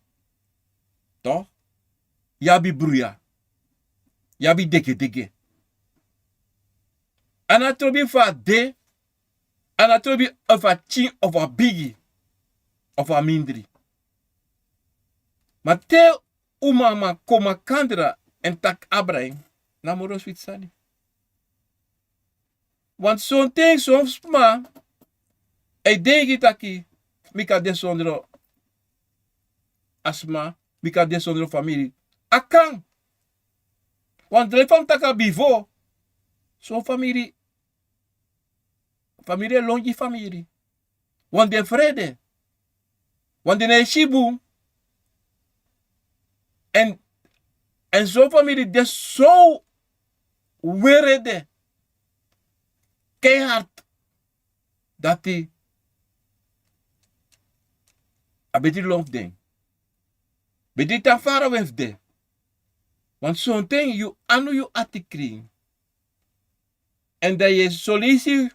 toch, yu abi bruya, yu abi degedege. A no trobi fa a de, a no trobi efu a tyin ofu a bigi, ofu a mindri. Ma te un mama kon makandra èn taki abra en, na moro switi sani. Want sonten son sma e denki taki mi kan de sondro a sma, mi kan de sondro famiri. A kan. Want leki fa mi taki a bifo, son famiri, famiri e lon gi famiri. Want den frede. Want den no e si bun. Èn, èn son famiri de so wrede, keihard, dati a betri lon fu den. Betri tan farawe fu den. Want sonten yu anu, yu ati krin. Èn dan yu e soleisi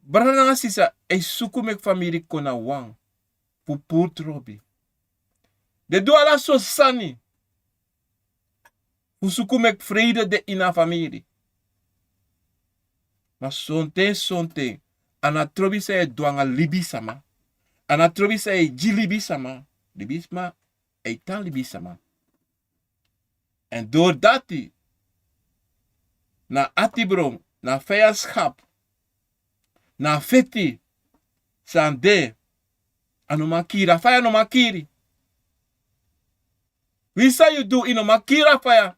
brada nanga sisa e suku meki famiri kon na wan fu puru trobi. Den du ala sortu sani fu suku meki freide de ini a famiri. Ma sonten, sonten, a no trobi san yu e du anga libisama. A no trobi san yu e gi libisama. Libisma e tan libisama. Èn dori dati, na atibron, na vijandschap, na feti san de, a no man kiri, a faya no man kiri. Winsi san yu du, yu no man kiri a faya.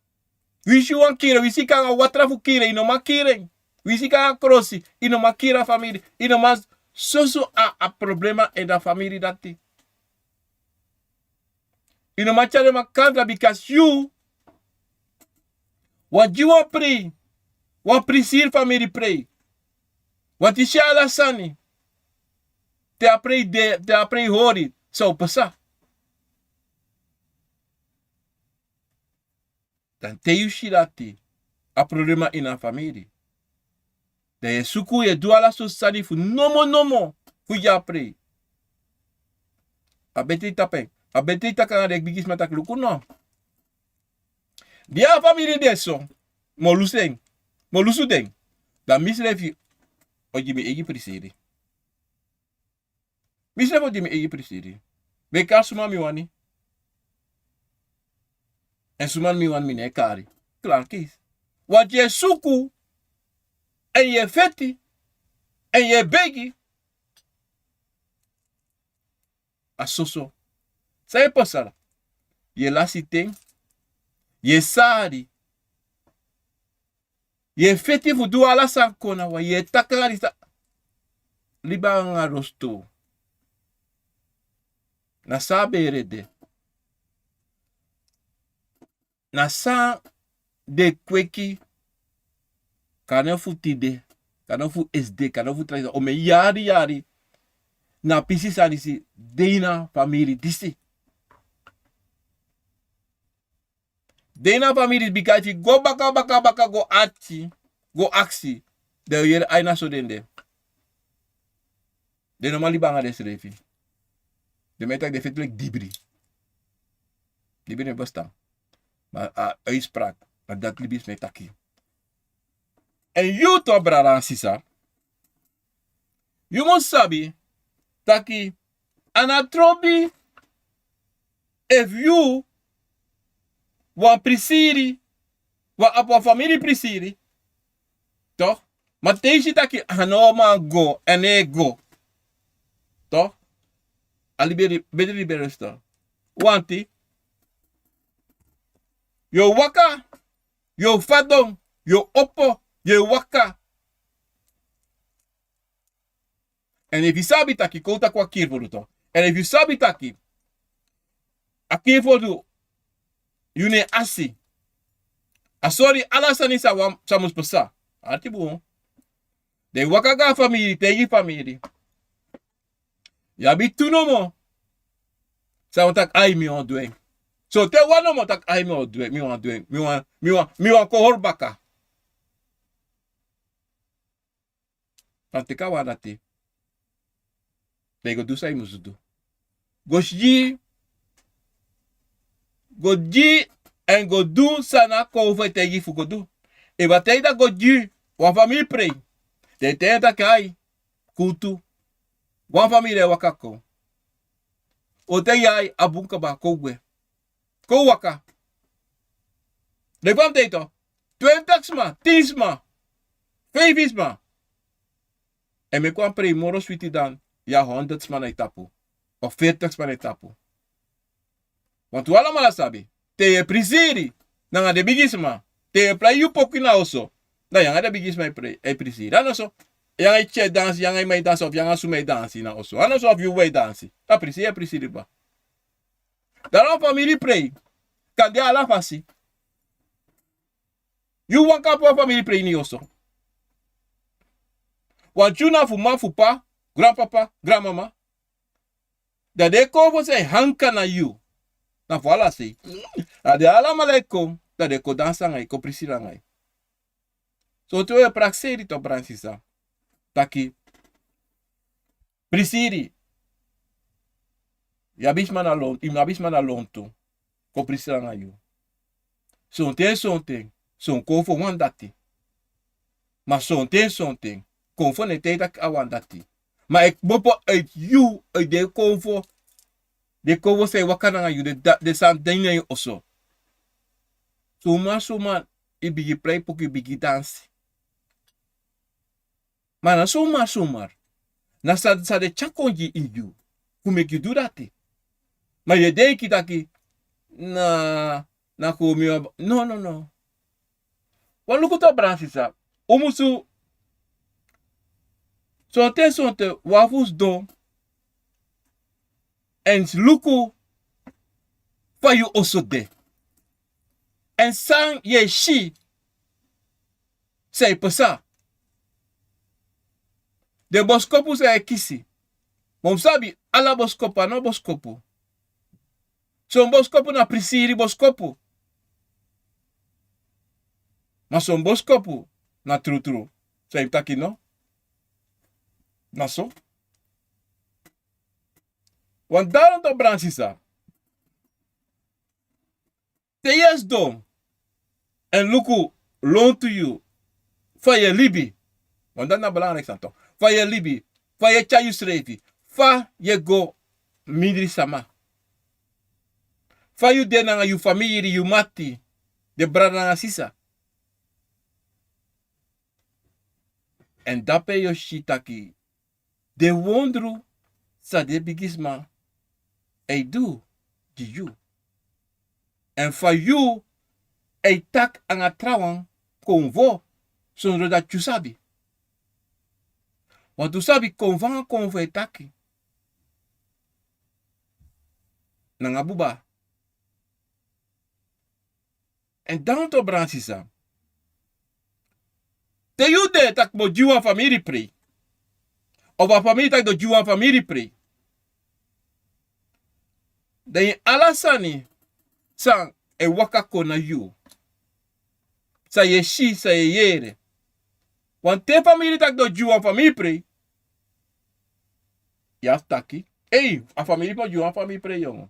Winsi yu wani kiri en, winsi yu kan go na watra fu kiri en, yu no man kiri en. Winsi yu kan go na krosi, yu no man kiri a famiri. Yu no man soso a, a problema ini a famiri dati. Yu no man tyari den makandra, bikasi yu wani gi wan prei, wan prisiri famiri prei. Wanti si ala sani. Te a prei de, te a prei hori, san o pasa. Dan te yu si dati, a problema ini a famiri. Dan yu e suku, yu e du ala sortu sani fu nomo nomo fu gi a prei. A betri tapu en, a betri taki nanga den bigisma taki luku no. Di a famiri de so, mi o lusu en, mi o lusu den. Dan misrefi o gi mi eigi prisiri. Misrefi o gi mi eigi prisiri. Mi e kari suma mi wani. Èn suma mi wani mi no e kari. Klaar, keisi. Wanti yu e suku Èn yu e feti, èn yu e begi. A soso. San e pasa? Yu e lasi ten. Yu e sari. Yu e feti fu du ala san kon na wan, yu e taki anga disi. Libi anga rostu. Na so a bere de. Na san den kweki, kande fu tide, kande fu esde, kande fu tra dei, omen yari yari. Na pisi sani disi de ini a famiri disi. De ini a famiri disi, bika efu yu go baka baka baka go ati, go aksi, dan yu o yere ai na so den de. Den no man libi anga densrefi. Den man e taki den feti leki dibri. Dibri no e bestaan. Ma a uitspraak, na dati libisma e taki. Èn yu tu, brada anga sisa, yu mus sabi taki a no trobi efu yu wani prisiri, wani abi wan famiri prisiri. Toch? Ma te yu si taki a no man go, a no e go. Toch? A libi e, beti libi e resta. Wanti. Yu o waka, yu o fadon, yu o opo, yu o waka. Èn efu yu sabi taki, kon un taki wan kiri fu du tu. Èn efu yu sabi taki a kiri fu du, yu no e asi. A sori ala sani san wan, san mus pasa. Arki bun. Den waka go a famiri, taigi famiri. Yu abi tu nomo san wani taki ai, mi wani du en. So te wan nomo taki ai, mi wani du en, mi wani du en, mi wani, mi wani, mi wani kon hori baka. Wan teki a wan dati. Dan yu go du san yu mus du. Go si, go gi, èn go du san a konfo e taigi fu go du. Efu a taigi taki go gi wan famiri prei, dan yu taigi en taki ai, kuutu. Wan famiri e waka kon. O taigi ai, a bun kaba, kon gwe. Kon waka. Leki fa mi taigi yu tu. Twenti sma, tin sma, feifi sma. Èn meki wan prei moro switi dan yu abi honderd sma na yu tapu. Of veertig sma na yu tapu. Want un alamala sabi, te yu e prisiri nanga den bigisma, te yu e prei yu poki na oso, dan yu anga den bigisma e prei, e prisiri. A no so. Yu anga yu pikin e dansi, yu anga yu man e dansi, of yu anga suma e dansi na oso. A no so, of yu wawan e dansi. A prisiri, e prisiri kaba. Dan wan famiri prei kan de ala fasi. Yu wan kan poti wan famiri prei ini yu oso. Wan tyuna fu mama, fu papa, granpapa, granmama. Dan den e kon fu sani, e hanka na yu. Na fu ala sei. A den alamala e kon, dan den e kon dansi anga yu, kon prisiri anga yu. So te wi e prakseri tu, brada sisa, taki prisiri. Yu abi sma na lon, yu abi sma na lontu kon prisiri anga yu. Sonten, sonten, son konfo wani dati. Ma sonten, sonten, konfo no e taigi taki a wani dati. Ma e kmopo uit yu, uit den konfo, den konfo san e waka nanga yu, den da-, den sani de ini yu oso. Suma, suma, yu bigin prei poki, yu bigin dansi. Ma na suma, suma. Na san, san den tyari kon gi yu, fu meki yu du dati. Ma yu e denki taki, na, na kon mi wan, no, no, no. Wan luku tu, brada sisa. Un musu, sonten, sonten, wan fu sidon èn luku fa yu oso de. Èn san yu e si san e pasa. Den boskopu san yu e kisi. Ma un sabi ala boskopu, a no boskopu. Son boskopu na prisiri boskopu. Ma son boskopu na trutru. San yu taki no? Na so. Want daarom toch, brada sisa, te yu e sidon èn luku lontu yu, fa yu e libi. Want dati na belangrijk sani toch. Fa yu e libi, fa yu e tyari yusrefi, fa yu e go mindri sama. Fa yu de nanga yu famiri, yu mati, den brada nanga sisa. Èn dape yu o si taki den wondru san den bigisma e du gi yu. Èn fa yu e taki nanga trawan konfo sondro dati yu sabi. Want un sabi konfo nanga konfo e taki. Nanga buba. Èn dan un to brada sisa. Te yu de taki bo gi wan famiri prei. Of a famiri taki do gi wan famiri prei. Dan yu ala sani san e waka kon na yu. San yu e si, san yu e yere. Wan te famiri taki do gi wan famiri prei. Yu abi taki. Ei, a famiri po gi wan famiri prei yongo.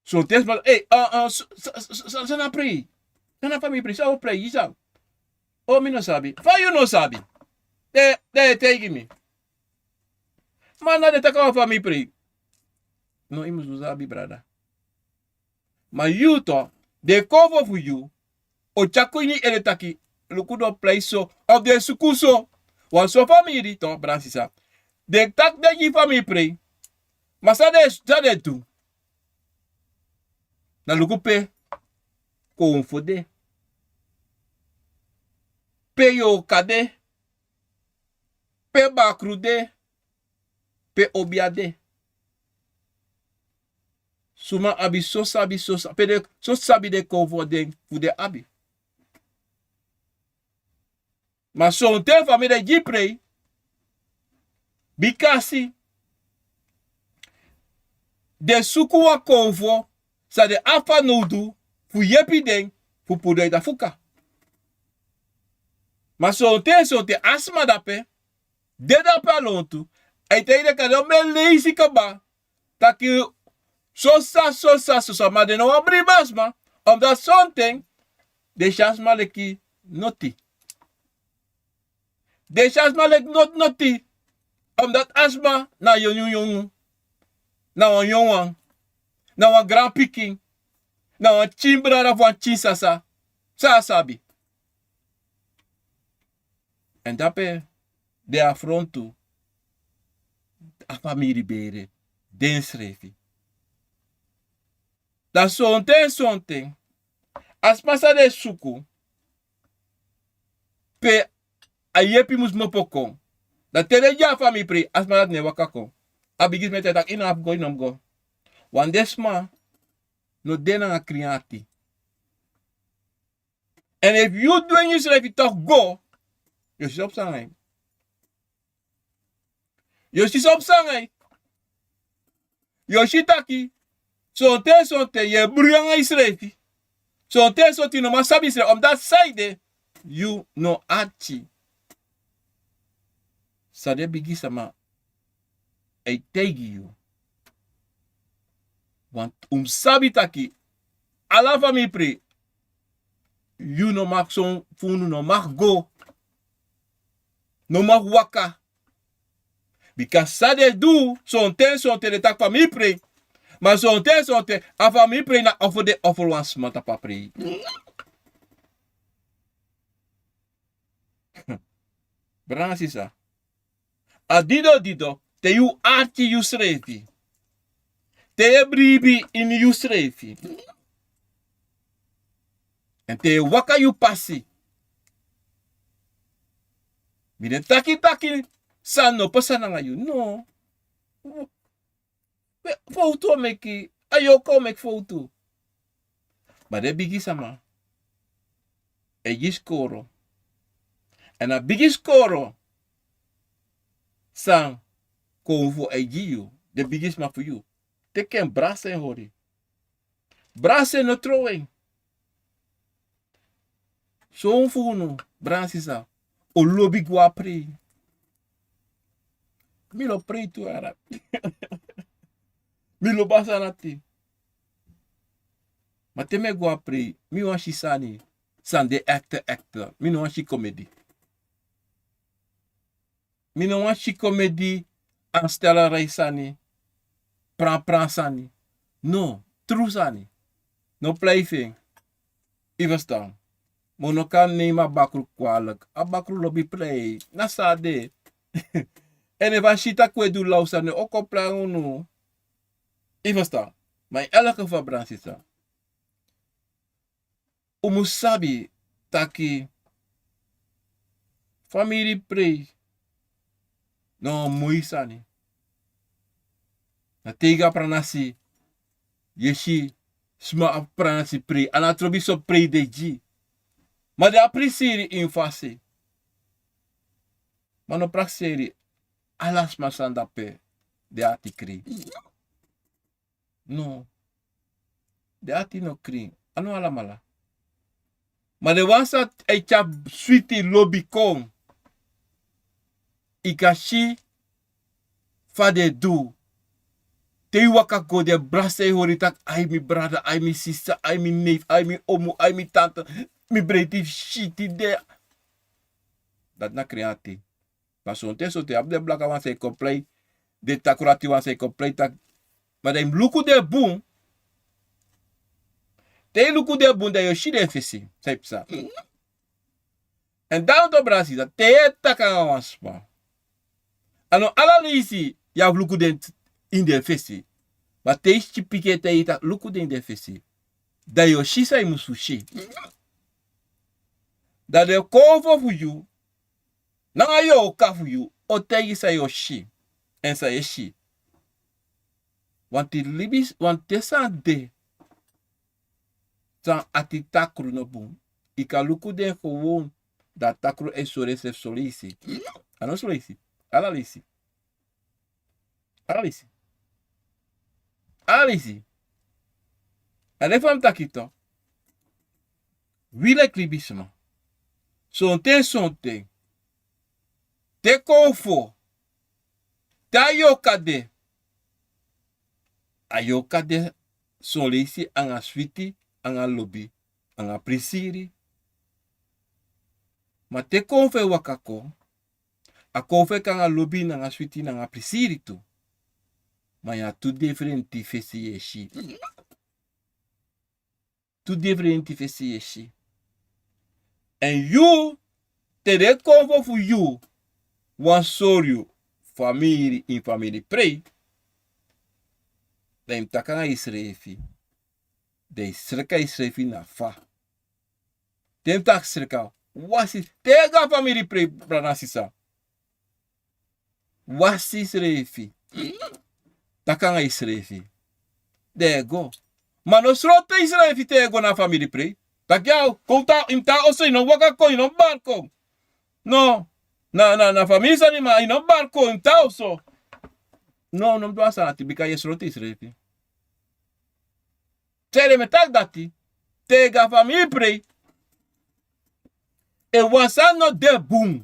Sonten sma, ei, san na prei? San na famiri prei? San o prei? Yu sabi? O, mi no sabi. Fa yu no sabi? Den e taigi mi. Ma na den taki a famiri prei. No, yu mus sabi brada. Ma yu to, den konfo fu yu o tyari kon ini ede taki, luku den o prei so, of den e suku so. Wan so famiri to, brada sisa. Den taki den gi famiri prei. Ma san den, san den du? Na luku pe konfo de. Pe yorka de. Pe bakru de. Pe obia de. Suma abi so sabi, so sa-, pe den so sabi den konfo den fu den abi. Ma sonten famiri e gi prei. Bikasi den suku wan konfo san den abi fanowdu fu yepi den fu puru den a fuka. Ma sonten, sonten a sma dape de dape a lontu. A e taigi den kande o mi e leisi kaba taki sosa, sosa, sosa, ma den no wani bribi a sma. Omdat sonten den si a sma leki noti. Den si a sma leki noti, noti. Omdat a sma na yongu, yongu. Na wan yongu wan. Na wan granpikin. Na wan pikin brada fu wan pikin sisa. San a sabi. Èn dape den afrontu a famiri bere densrefi. Dan sonten, sonten a sma san den e suku pe a yepi mus kmopo kon. Dan te den gi a famiri prei, a sma dati no e waka kon. A bigisma e taki yu no abi go, yu no abi go. Wan den sma no de nanga krin ati. Èn efu yu dwengi yusrefi toku go, yu o si so psa nanga yu. Yu o si so psa nanga yu. Yu o si taki sonten, sonten yu e bri nanga yusrefi. Sonten, sonten yu no man sabi yusrefi. Omdat san ede, yu no arki san den bigisma e taigi yu. Want un mus sabi taki ala famiri prei, yu no mag, son fu unu no mag go. No mag waka. Bika san den du, sonten, sonten den taki famiri prei. Ma sonten, sonten a famiri prei na offer, den offer wan sma tapu a prei. Brada sisa. A dido dido te yu arki yusrefi. Te yu e bribi ini yusrefi. Èn te yu e waka yu pasi. Mi no e taki taki san no pasa nanga yu. No. Fowtu o meki, a yorka o meki fowtu. Ma den bigisma e gi skoro. Èn a bigi skoro san konfo e gi yu, den bigisma fu yu. Teki en, brasi en hori. Brasi en, no trowe en. Son fu unu, brada sisa, o lobi go a prei. Mi lobi prei tu, ara. Mi lobi a sani dati. Ma te mi e go a prei, mi wani si sani san de ekte, ekte. Mi no wani si komedi. Mi no wani si komedi, aanstellerij sani, pranpran sani. No, tru sani. No plei fu en. Yu e ferstan. Ma un no kan neem a bakru kwalik. A bakru lobi prei. Na so a de. Èn efu a si taki un e du law sani, o kon prei nanga unu. I ferstan? Ma ini ala geval, brada nanga sisa, un mus sabi taki famiri prei na wan moi sani. Na te yu go a pranasi, yu e si sma abi pranasi prei. A no trobi so prei den e gi. Ma den abi prisiri ini fasi. Ma no prakseri ala sma san de ape, den ati krin. No. Den ati no krin. A no alamala. Ma den wan san e tyari switi lobi kon, yu kan si fa den e du. Te yu waka go, den e brasa yu, hori taki: "Ai, mi brada, ai, mi sisa, ai, mi neef, ai, mi omu, ai, mi tante, mi breiti fu siti de." Dati na krin ati. Ma sonten, sonten yu abi den blakaman san e kon prei, den takru ati wan san e kon prei taki, ma dan yu mus luku den bun. Te yu luku den bun, dan yu o si den fesi san e psa. Èn dan, brada nanga sisa, te yu e taki nanga wan sma, a no ala leisi yu abi luku den t-, ini den fesi. Ma te yu si pikin e taigi yu taki luku den ini den fesi, dan yu o si san yu musu si. Dan den konfo fu yu nanga yorka fu yu o taigi san yu o si èn san yu e si. Wanti libi, wanten sani de san ati takru no bun. Yu kan luku den gewoon, dan takru e sori ensrefi son leisi. A no son leisi. Ala leisi. Ala leisi. Ala leisi. A de fa mi taki tu. Wi leki libisma, sonten, sonten, te konfo, te a yorka de, a yorka de son leisi anga switi, anga lobi, anga prisiri. Ma te konfo e waka kon, a konfo e kon anga lobi, nanga switi, nanga prisiri tu. Ma na tu diferenti fesi yu e si. Tu diferenti fesi yu e si. Èn yu, te den konfo fu yu wani sori yu famiri, ini famiri prei, dan yu mus taki nanga yusrefi. Dan yu sreka yusrefi na fa. Te yu mus taki sreka, wasi, te yu e go a famiri prei, brada nanga sisa, wasi yusrefi. Taki nanga yusrefi. Dan yu e go. Ma no sroto yusrefi te yu e go na famiri prei. Taki ya, kon tan, yu mus tan oso, yu no mus waka kon, yu no mus bari kon. No. Na, na, na famiri sani, ma yu no mus bari kon, yu mus tan oso. No, no mus du a sani ati, bika yu e sroto yusrefi. Te den e taki dati, te yu e go a famiri prei, efu wan sani no de bun,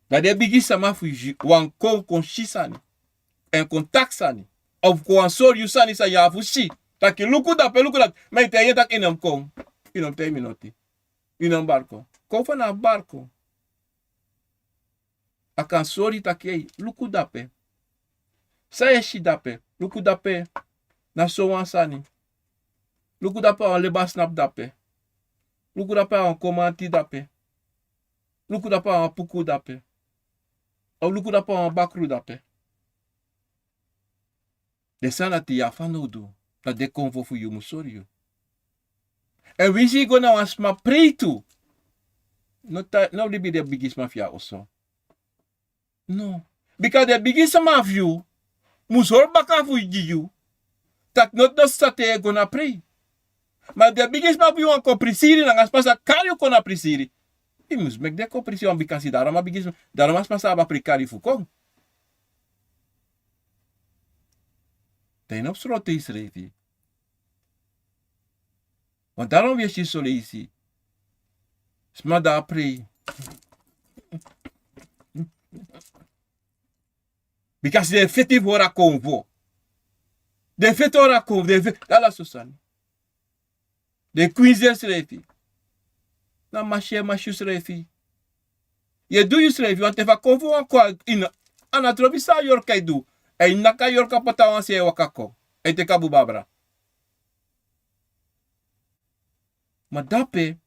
dan den bigi sama fu yu wani kon, kon si sani, èn kon taki sani, of kon wani sori yu sani san yu abi fu si. Taki luku dape, luku dape. Ma yu taigi en taki yu no mus kon. Yu no mus taigi mi noti. Yu no mus bari kon. Kon fa na bari kon. A kan sori taki, ei, luku dape. San yu e si dape? Luku dape. Na sowan sani. Luku dape, a wan lebasnapu dape. Luku dape, a wan komanti dape. Luku dape, a wan puku dape. Of luku dape, a wan bakru dape. Den sani dati yu abi fanowdu, dan den konfo fu yu mus sori yu. Èn winsi yu go na wan sma prei tu, no ta-, no libi den bigisma fu yu a oso. No. Bika den bigisma fu yu mus hori baka fu gi yu, taki no, no sisa te yu e go na prei. Ma den bigisma fu yu wani kon prisiri, nanga sma sa kari yu kon na prisiri, yu mus meki den kon prisiri, wan bikasi dati a man bigisma, dati a man sma sa abi a prei kari yu fu kon. Dan yu no mus sroto yusrefi. Want daarom wi e si son leisi sma de a prei. Bikasi den e feti fu hori a konfo. Den e feti hori a konfo, den e feti ala so sani. Den e kwinsi densrefi. Na masi yu e masi yusrefi. Yu e du yusrefi, want efu a konfo wani kon, a no trobi san a yorka e du. A e naki a yorka poti a wan sei e waka kon. A e teki a buba abra. Ma dape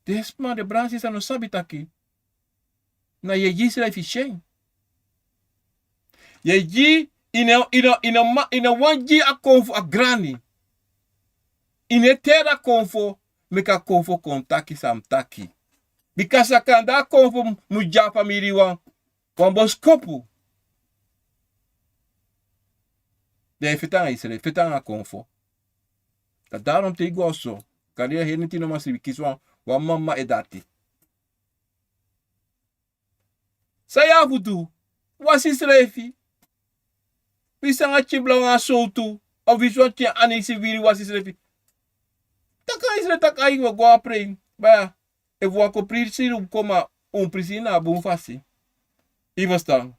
den sma, den brada sisa no sabi taki na yu e gi yusrefi syen. Yu e gi yu no, yu no, yu no ma, yu no wani gi a konfo a grani. Yu no e teri a konfo meki a konfo kon taki san a mus taki. Bika sakanda a konfo mus gi a famiri wan, wan boskopu. Dan yu e feti nanga yusrefi, feti nanga a konfo. Dan daron te yu go a oso, kari a heri neti no man sibi, kisi wan, wan mama e dati. San yu abi fu du? Wasi yusrefi. Winsi nanga tyenbla wan sowtu, of winsi wan tyen anisi wiri, wasi yusrefi. Taki nanga yusrefi taki ai, wi o go a prei. Baya, efu wan kon prisiri un kon, ma un prisiri na a bun fasi. Yu e ferstan?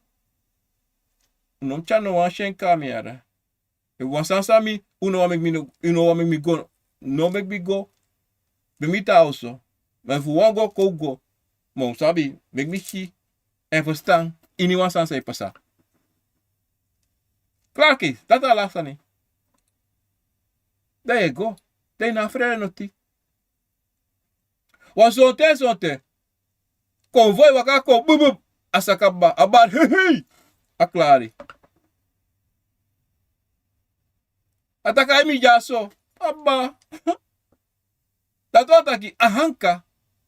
Un no mus tyari no wan syen kon na mi yara. Efu wan sani san mi, un no wani meki mi no, un no wani meki mi go, no meki mi go. Ben mi tan a oso. Ma efu un wani go, kon un go. Ma un sabi, meki mi si èn ferstan iniwan sani san e pasa. Klari kisi, dati ala sani. Dan yu e go. Dan yu no abi frede noti. Wan sonten, sonten konfo e waka kon, bup, bup. A saka, a bari, hei, hei. A klari. A taki ai, mi dyaso. A bari. Dati wani taki a anka,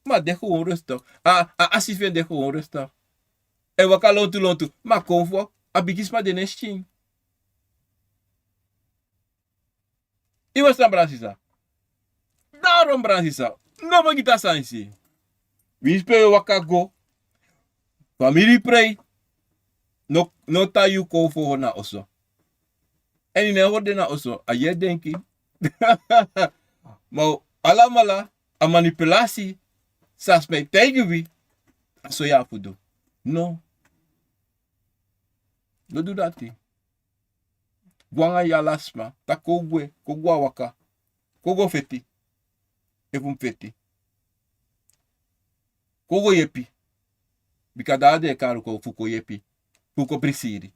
ma a de gewoon rustig. A, a asi fu en de gewoon rustig. A e waka lontu, lontu. Ma konfo, a bigisma de na en skin. Yu e ferstan, brada sisa? Daron, brada sisa, no meki a sani disi. Winsi pe yu e waka go, famiri prei, no, no tan yu kon fu hori na oso. Èn yu no e hori den na oso, a yu e denki. Ma alamala a manipulasi san a sma e taigi wi, a so yu abi fu du. No. No du dati. Go nanga yu ala sma, taki kon gwe, kon gwe a waka, kon go feti. Efu un feti, kon go yepi. Bika dati den e kari un kon fu kon yepi, fu kon prisiri.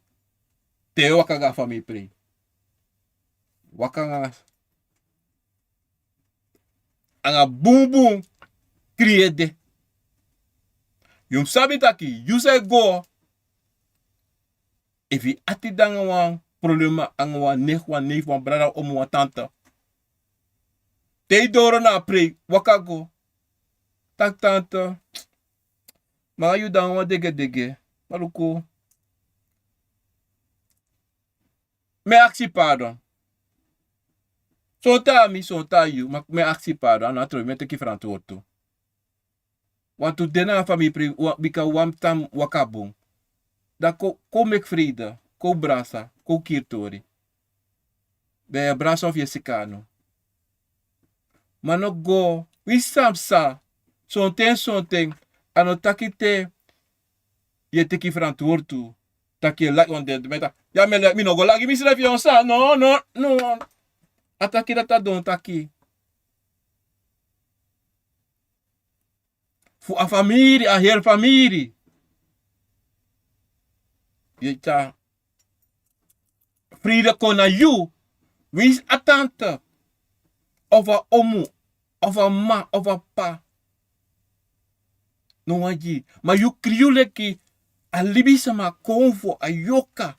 Te yu e waka go a famiri prei, waka nanga anga bunbun krin ede. Yu mus sabi taki yu san e go, efu yu ati de anga wan problema anga wan neef, wan neef, wan brada, omu, wan tanta, te yu doro na a prei, waka go. Taki tanta, ma yu de anga wan degedege. Ma luku, mi e aksi pardon. Sonten a mi, sonten a yu, ma mi e aksi pardon, a no a trobi, mi e teki frantwortu. Wantu de na a famiri prei, bika wan tan waka bun. Dan kon, kon meki freide, kon brasa, kon kiri tori. Dan yu e brasa of yu e sika anu. Ma no go, winsi san psa, sonten, sonten, a no taki te yu e teki frantwortu, taki yu e lagi wan den, mi e taki, ya, mi e lagi, mi no go lagi misrefi, yu e ferstan? No, no, no. A taki dati a don taki. Fu a famiri, a heri famiri, yu e tyari freide kon na yu. Winsi a tanta, of a omu, of a m'ma, of a p'pa no wani gi. Ma yu krin yu leki a libisma, konfo, a yorka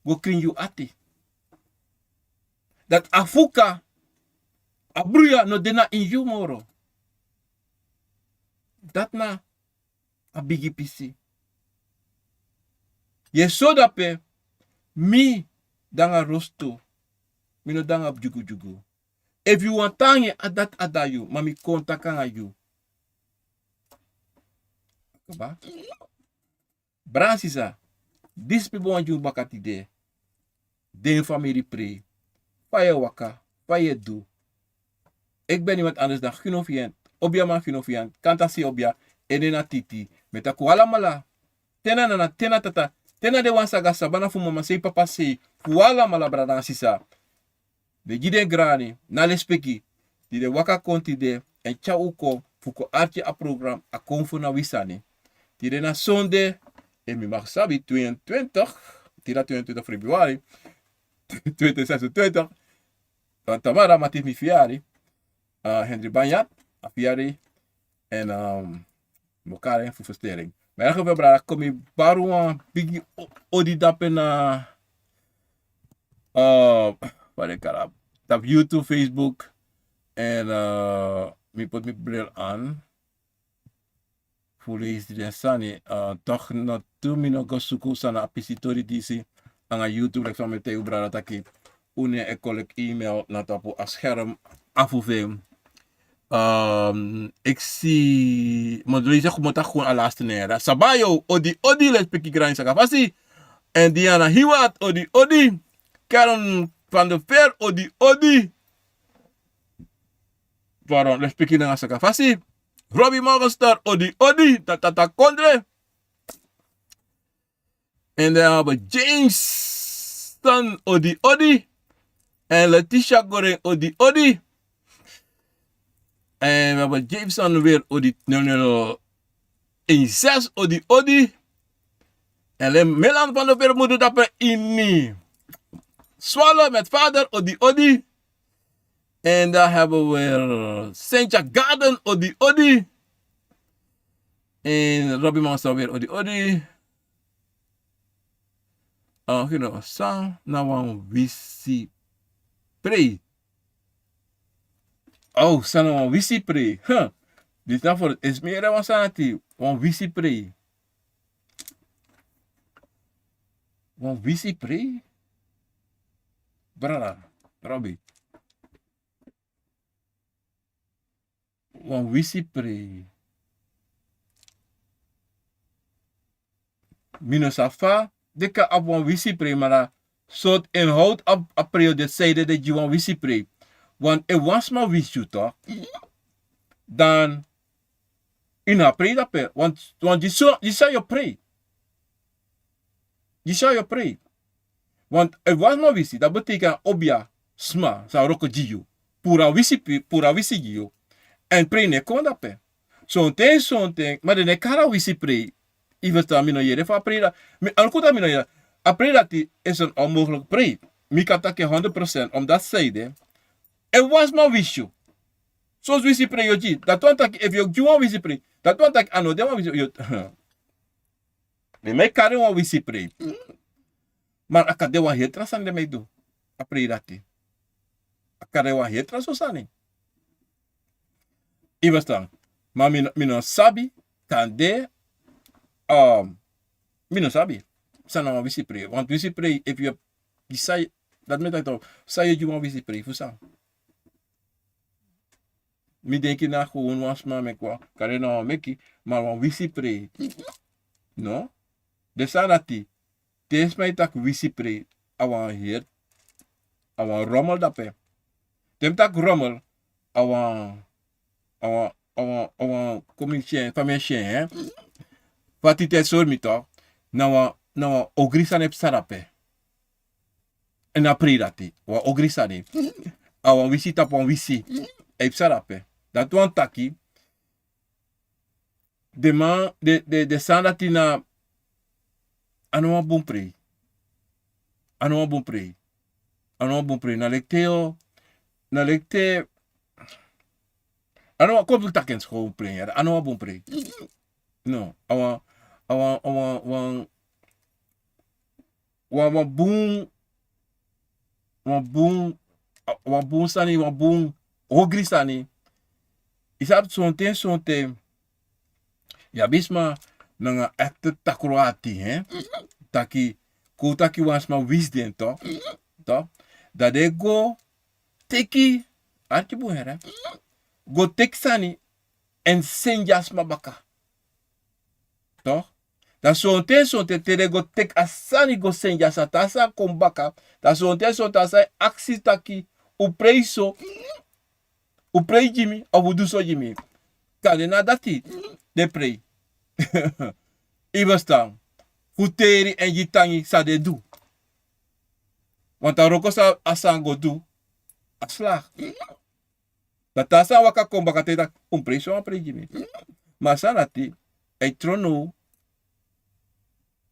go krin yu ati. Dati a fuka, a bruya no de na ini yu moro. Dati na a bigi pisi. Yu e so dape, mi de anga rostu, mi no de anga dyugudyugu. Efu yu wani tan nanga en, a dati a de na yu, ma mi kon taki nanga yu. Kaba. Brada sisa, disi mi ben wani gi un baka tide. Den famiri prei. Fa yu e waka, fa yu e du. Eki ben niwanti anders dan Gino Vian, obiaman Gino Vian, kantasi obia, ede na Titi. Mi e taki un alamala, te na nana, te na tata, te na den wan saga sabana fu mama sei, papa sei, fu un alamala, brada nanga sisa. Mi e gi den grani na lespeki di den waka kon tide èn tyari un kon fu kon arki a program A Konfo Na Wi Sani. Tide na sonde, efu mi mag sabi, tweeëntwintig, tide na tweeëntwintig februari, twintig zesentwintig. Dan tamara mati fu mi fiyari. Hendri Banyat, a fiyari, en um, mokare fu festering. Ma in geval brada, kon mi bari wan bigi o- odi dape na uh, wat ik al heb. Op YouTube, Facebook. En uh, mi put mi bril aan. Fu leisi den sani, uh, toch no tu mi no go suku san na a pisi tori disi. Anga YouTube, leki fa mi e taigi un brada taki un no e collect email na tapu a scherm afu fu en. Um, ik si, mi o leisi, a kumota gewoon a laatste nera. Sabayo, odi odi, lespeki grani saka fasi. En Diana Hiwat, odi odi. Karen van der Veer, odi odi. Pardon, lespeki nanga saka fasi. Robbie Morgenster, odi odi, na Tata Kondre. En dan hebben we Jameson, odi odi. En Letitia Goring, odi odi. En we hebben Jameson weer, odi nul nul een zes, odi odi. En dan Milan van der Veer, moet u dape ini. Swallow met vader, odi odi. En dan hebben we Sentja Garden, odi odi. En Robbie Monster weer, odi odi. Oh, you know, san na wan wisi prei. Oh, san na wan wisi prei. Huh. Dit na voor het is meer dan wan sanati. Wan wisi prei. Wan wisi prei? Brada, Robbie. Wan wisi prei. Mi no sabi fa den kan abi wan wisi prei, ma na sortu inhoud a, a prei o de, san ede den gi wan wisi prei. Want efu wan sma wisi yu toch, dan yu no abi prei dape. Want, want disi, disi san yu o prei. Disi san yu o prei. Want efu wan sma wisi, dati betekent a obiya sma sa wroko gi yu. Puru a wisi, puru a wisi gi yu. Èn prei no e kon dape. Sonten, sonten, ma den no e kari a wisi prei. Yu ferstan, mi no yere fu a prei dati. Mi, a no kon taki mi no yere. A prei dati is een onmogelijk prei. Mi kan taki honderd procent, omdat san ede, efu wan sma wisi yu. Sosi wisi prei yu o gi. Dati wani taki efu yu o gi wan wisi prei, dati wani taki a no de wan wisi, yu o, den man e kari wan wisi prei. Ma a kan de wan heri tra sani den man e du. A prei dati. A kan de wan heri tra so sani. Yu ferstan. Ma mi no, mi no sabi, kande, um, mi no sabi san na wan wisi prei. Want wisi prei, efu yu, yu san, dati mi e taki toch, san yu e gi wan wisi prei, fu san? Mi denki na gewoon wan sma meki wan, kande na wan meki, ma wan wisi prei. No? Den sani dati, te sma e taki wisi prei, a wan heri, a wan rommel dape. Te mi taki rommel, a wan, a wan, a wan, a wan, kon mi si en, fa mi e si en, hè? Fa titi e sori mi toch, na wan, na wan ogri sani e psa dape. Èn a prei dati, wan ogri sani. A wan wisi tapu wan wisi. E psa dape. Dati wani taki, den man, den, den, den sani dati na, a no wan bun prei. A no wan bun prei. A no wan bun prei. Na leki te yu, na leki te, a no wan, kon mi taki en so, bun prei, ya. A no wan bun prei. No, a wan, a wan, a wan, wan, wan, wan bun, wan bun, a, wan bun sani, wan bun ogri sani. Yu sabi, sonten, sonten yu abi sma nanga ekte takru ati, hè? Taki, kon taki wan sma wisi den, toch? Toch? Dan den go teki, arki bun, here. Go teki sani èn seni gi a sma baka. Toch? Dan sonten, sonten te den go teki a sani go seni gi a sma, te a sma kon baka, dan sonten, sonten a sma e aksi taki, un prei so, un prei gi mi, of un du so gi mi. Kande na dati den prei. Yu ferstan. Fu teri èn gi tangi san den du. Want a wroko san a sma go du, a slag. Dan te a sma waka kon baka, te taki, un prei so, wan prei gi mi. Ma a sani dati, a e tron now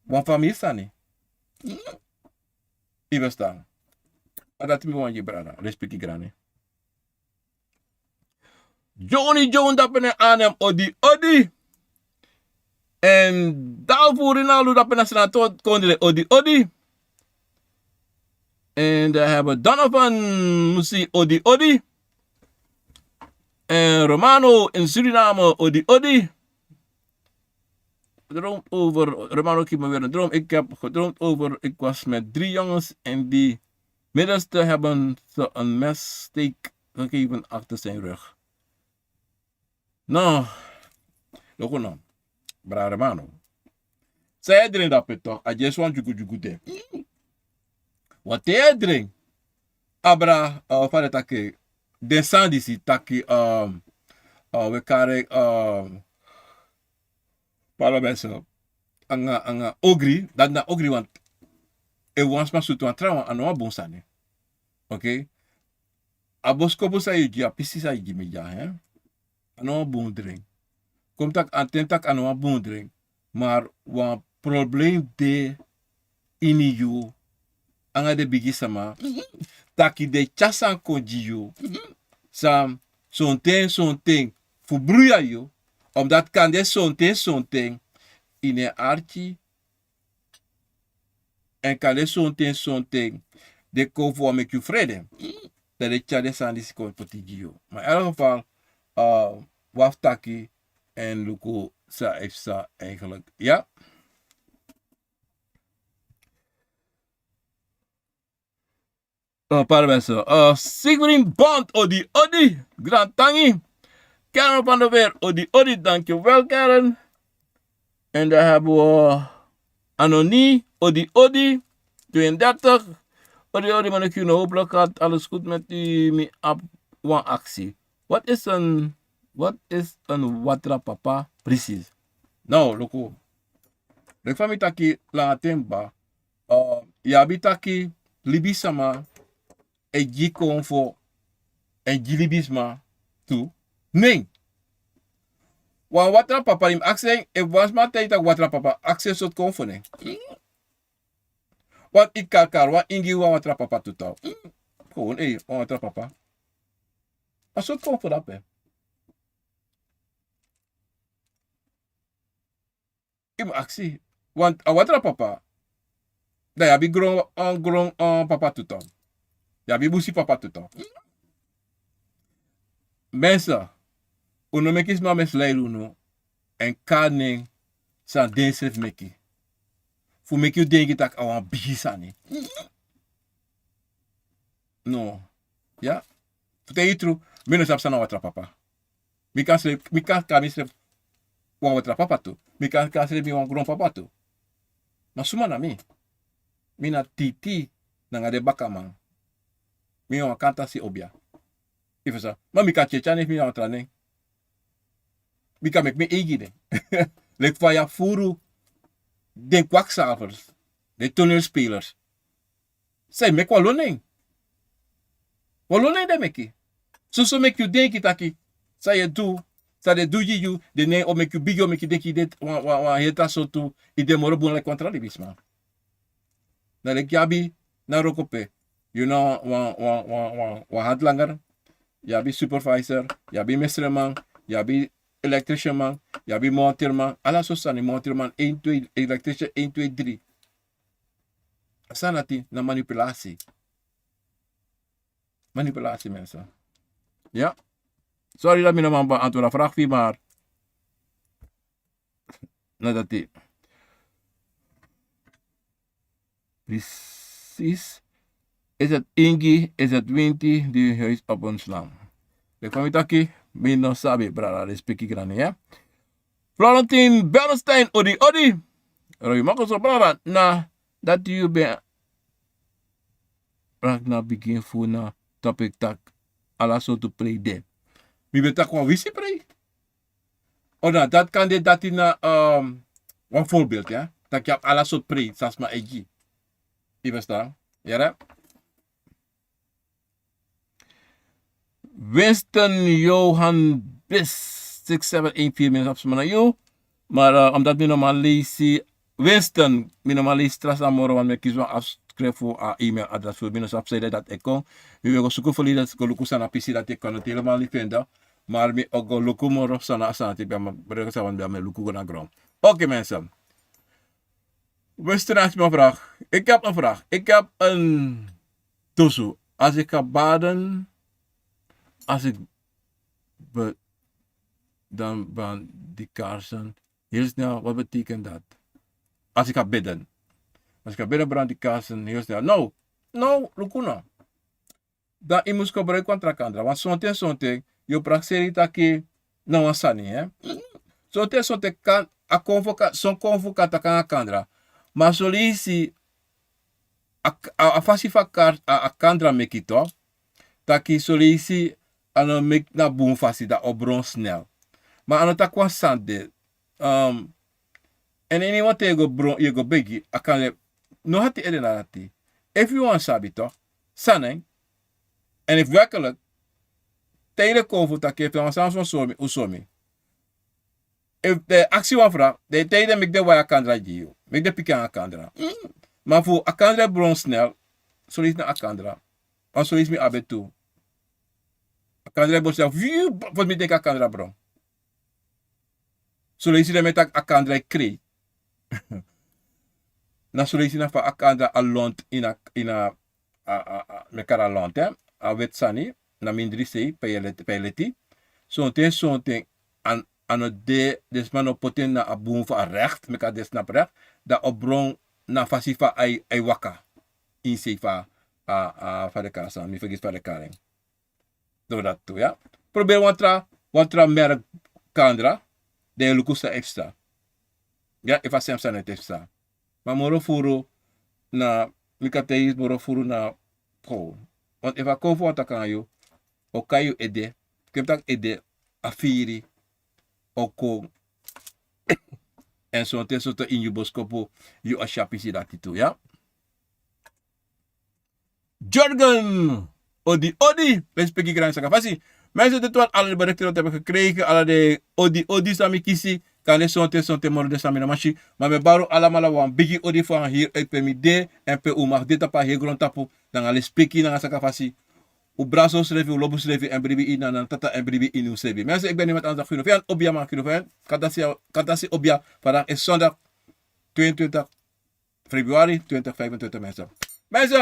wan famiri sani. Yu ferstan. A dati mi wani gi brada, respeki grani. Joni Joni dape na Arnhem, odi odi. En Dalfu Rinaldo dape na Senator Kondre, odi odi. En dan hebben we Donovan Musi, odi odi. En Romano in Suriname, odi odi. Droom over, Romano, geef me weer een droom. Ik heb gedroomd over, ik was met drie jongens en die middenste hebben ze een messteek gegeven achter zijn rug. No, loko no, brada Romano. San yu e dringi dape tok, a just wan dyugudyugu de. Wati yu e dringi, abra, uh, fa den taki, den sani disi taki, um, uh, we kari, um, pardon mensen, anga, anga ogri, dati na ogri, want efu wan sma sutu wan trawan, a no wan bun sani. Oké? A boskopu san yu gi, a pisi san yu gi mi dya, hè? A no wan bun dringi. Kon mi taki, a ten taki a no wan bun dringi. Maar wan problem de ini yu, anga den bigi sama, taki den e tyari sani kon gi yu. San, sonten, sonten, fu bruya yu, omdat kande sonten, sonten, ini en arki, en kande sonten, sonten, den kon fu wan meki yu frede. Dan den e tyari den sani disi kon poti gi yu. Maar in elk geval, uh, wi abi taki en luku san e psa eigenlijk. Ya. Uh, pardon mensen. Uh, Sigrid Bond, odi odi. Grand Tangi. Karen van der Weer, odi odi. Dankjewel, Karen. En dan hebben we Anoni, odi odi. Tweeëndertig. Odi odi, man, ik hopelijk gaat alles goed met u. Mi abi wan aksi. Wat is een, wat is een watra papa precies? Nou, loko. Leki fa mi taki langa ten kba, uh, yu abi taki libisma e gi konfo, e gi libisma tu. Nee. Wan watra papa, yu mus aksi en, efu wan sma taigi yu taki watra papa, aksi en sortu konfo nen. Want yu kari kari wan ingi wan watra papa tu tok. Gewoon, ei, wan watra papa. A sortu konfo dape. Yu mus aksi. Want a watra papa, dan yu abi gron, uh, gron, uh, papa tu tok. Yu abi busi papa tu tok. Mensen, un no meki sma misleid unu, èn kari nen san densrefi meki, fu meki yu denki taki a wan bigi sani. No. Ya. Fu taigi yu tru, mi no sabi san na watra papa. Mi kan srefi, mi kan kari misrefi wan watra papa tu. Mi kan kari srefi mi wan gron papa tu. Ma suma na mi? Mi na Titi nanga den bakaman. Mi na wan kantasi obia. Yu ferstan? Ma mi kan tyatya nen fu mi na wan tra nen. Mi kan meki mi eigi nen. Leki fa yu abi furu den kwakzalvers, den toneelspelers. San e meki wan lo nen. Wan lo nen den e meki. Soso meki yu denki taki san yu e du, san den e du gi yu, den nen o meki yu bigi, o meki yu denki yu de wan, wan, wan heri tra sortu, yu de moro bun leki wan tra libisma. Na leki yu abi na wroko pe, yu na wan, wan, wan, wan, wan handlanger, yu abi supervisor, yu abi mesreman, yu abi elektrisienman, yu abi monteerman, ala sortu sani, monteerman één, twee, elektricien één, twee, drie. A sani dati na manipulatie. Manipulatie, mensen. Ya. Sorry dat mi no man beantwoord a vraag fu yu, maar na dati. Precies. Is het Ingi, is het Winti die huis op ons slaan? Leki fa mi taki, mi no sabi, brada, respeki grani, ya. Florentin Bernstein, odi, odi. Roy Makoso, brada, na dati yu ben, brada, na bigin fu na topic taki ala sortu prei de. Mi ben taki wan wisi prei. O, na dati kan de, dati na, um, wan voorbeeld, ya. Taki yu abi ala sortu prei san sma e gi. Yu ferstan? Yere? Winston Johan Bis, six seven eight four, mi no sabi suma na yu. Maar, uh, omdat mi no man leisi, Winston, mi no man leisi tra sani moro, want mi e kisi wan afskrift fu a e-mail adres fu mi, no sabi san dati e kon. Mi ben go suku fu leisi dati, go luku san na pisi dati e kon, no te helemaal niet vinden. Maar mi o go luku moro san na a sani, te mi ben a man, brede san wan ben a man luku go na gron. Oké mensen. Westernaars, mijn vraag. Ik heb een vraag. Ik heb een doezoe. Als ik ga baden, als ik be-, dan brand die kaarsen heel snel. Wat betekent dat? Als ik ga bidden. Als ik ga bidden, brand die kaarsen heel snel. No, no, luku no. Dan yu mus gebruik wan tra kandra. Want sonten, sonten, yu o prakseri taki na wan sani, hè. Sonten, sonten kan, a konfo kan, son konfo kan taki nanga kandra. Ma son leisi, a, a, a fasi fa kar-, a, a kandra meki toch. Taki son leisi, a no meki na bun fasi, dan a o bron snel. Ma a no taki wan sani de. Um, en ini wan te yu go bron, yu go begi, a kan le-, no hati ede na dati. Efu yu wani sabi toch, san na en. En efu werkelijk, te yu de konfo taki efu wan sani son son mi, un son mi. Efu den aksi wan vraag, dan te yu de meki den wai a kandra gi yu. Meki den piki nanga kandra. Mm. Ma fu a kandra e bron snel, son leisi na a kandra. Want son leisi mi abi tu. A kandra e bron snel, viu, fosi mi denki a kandra bron. Son leisi den mi e taki a kandra e krei. Na son leisi na fa a kandra a lont ini a, ini a, a, a, a, mi e kari a lont, hè. A weti sani, na mindri sei, pe yu e leti, pe yu e leti. Sonten, sonten, a, a no de, den sma no poti en na a bun fu a recht, meki a de snap recht, dan a o bron na fasi fa ai, ai waka. Ini sei fa, a, a, fa den kari a sani, mi fergiti fa den kari en. Doro dati tu, ya. Proberi wan tra, wan tra merk kandra, dan yu luku san e psa. Ya, efu a sem sani e psa. Ma moro furu na, mi kan taigi yu moro furu na, kon. Want efu a kon fu wan taki nanga yu, o kai yu ede, ken taki ede, a firi, o kon. En sonten, sonten ini yu boskopu, yu o si a pisi dati tu, ya. Jurgen, odi, odi, respeki grani saka fasi. Mensen, dit waren alle de berichten die we hebben gekregen. Alle de odi, odi, san mi kisi. Kande sonten, sonten moro de san mi no man si. Ma mi e bari un alamala wan bigi odi fu a heri uit pe mi de. En pe un mag de tapu a heri grontapu. Nanga respeki, nanga saka fasi. Un brasi unsrefi, un lobi unsrefi, èn bribi ini a Tata, èn bribi ini unsrefi. Mensen, ik ben niemand anders dan Guido Vean, Obia man Guido Vean. Kandasi, Kandasi Obia. Vandaag is zondag tweeëntwintig februari tweeduizend vijfentwintig, mensen. Mensen,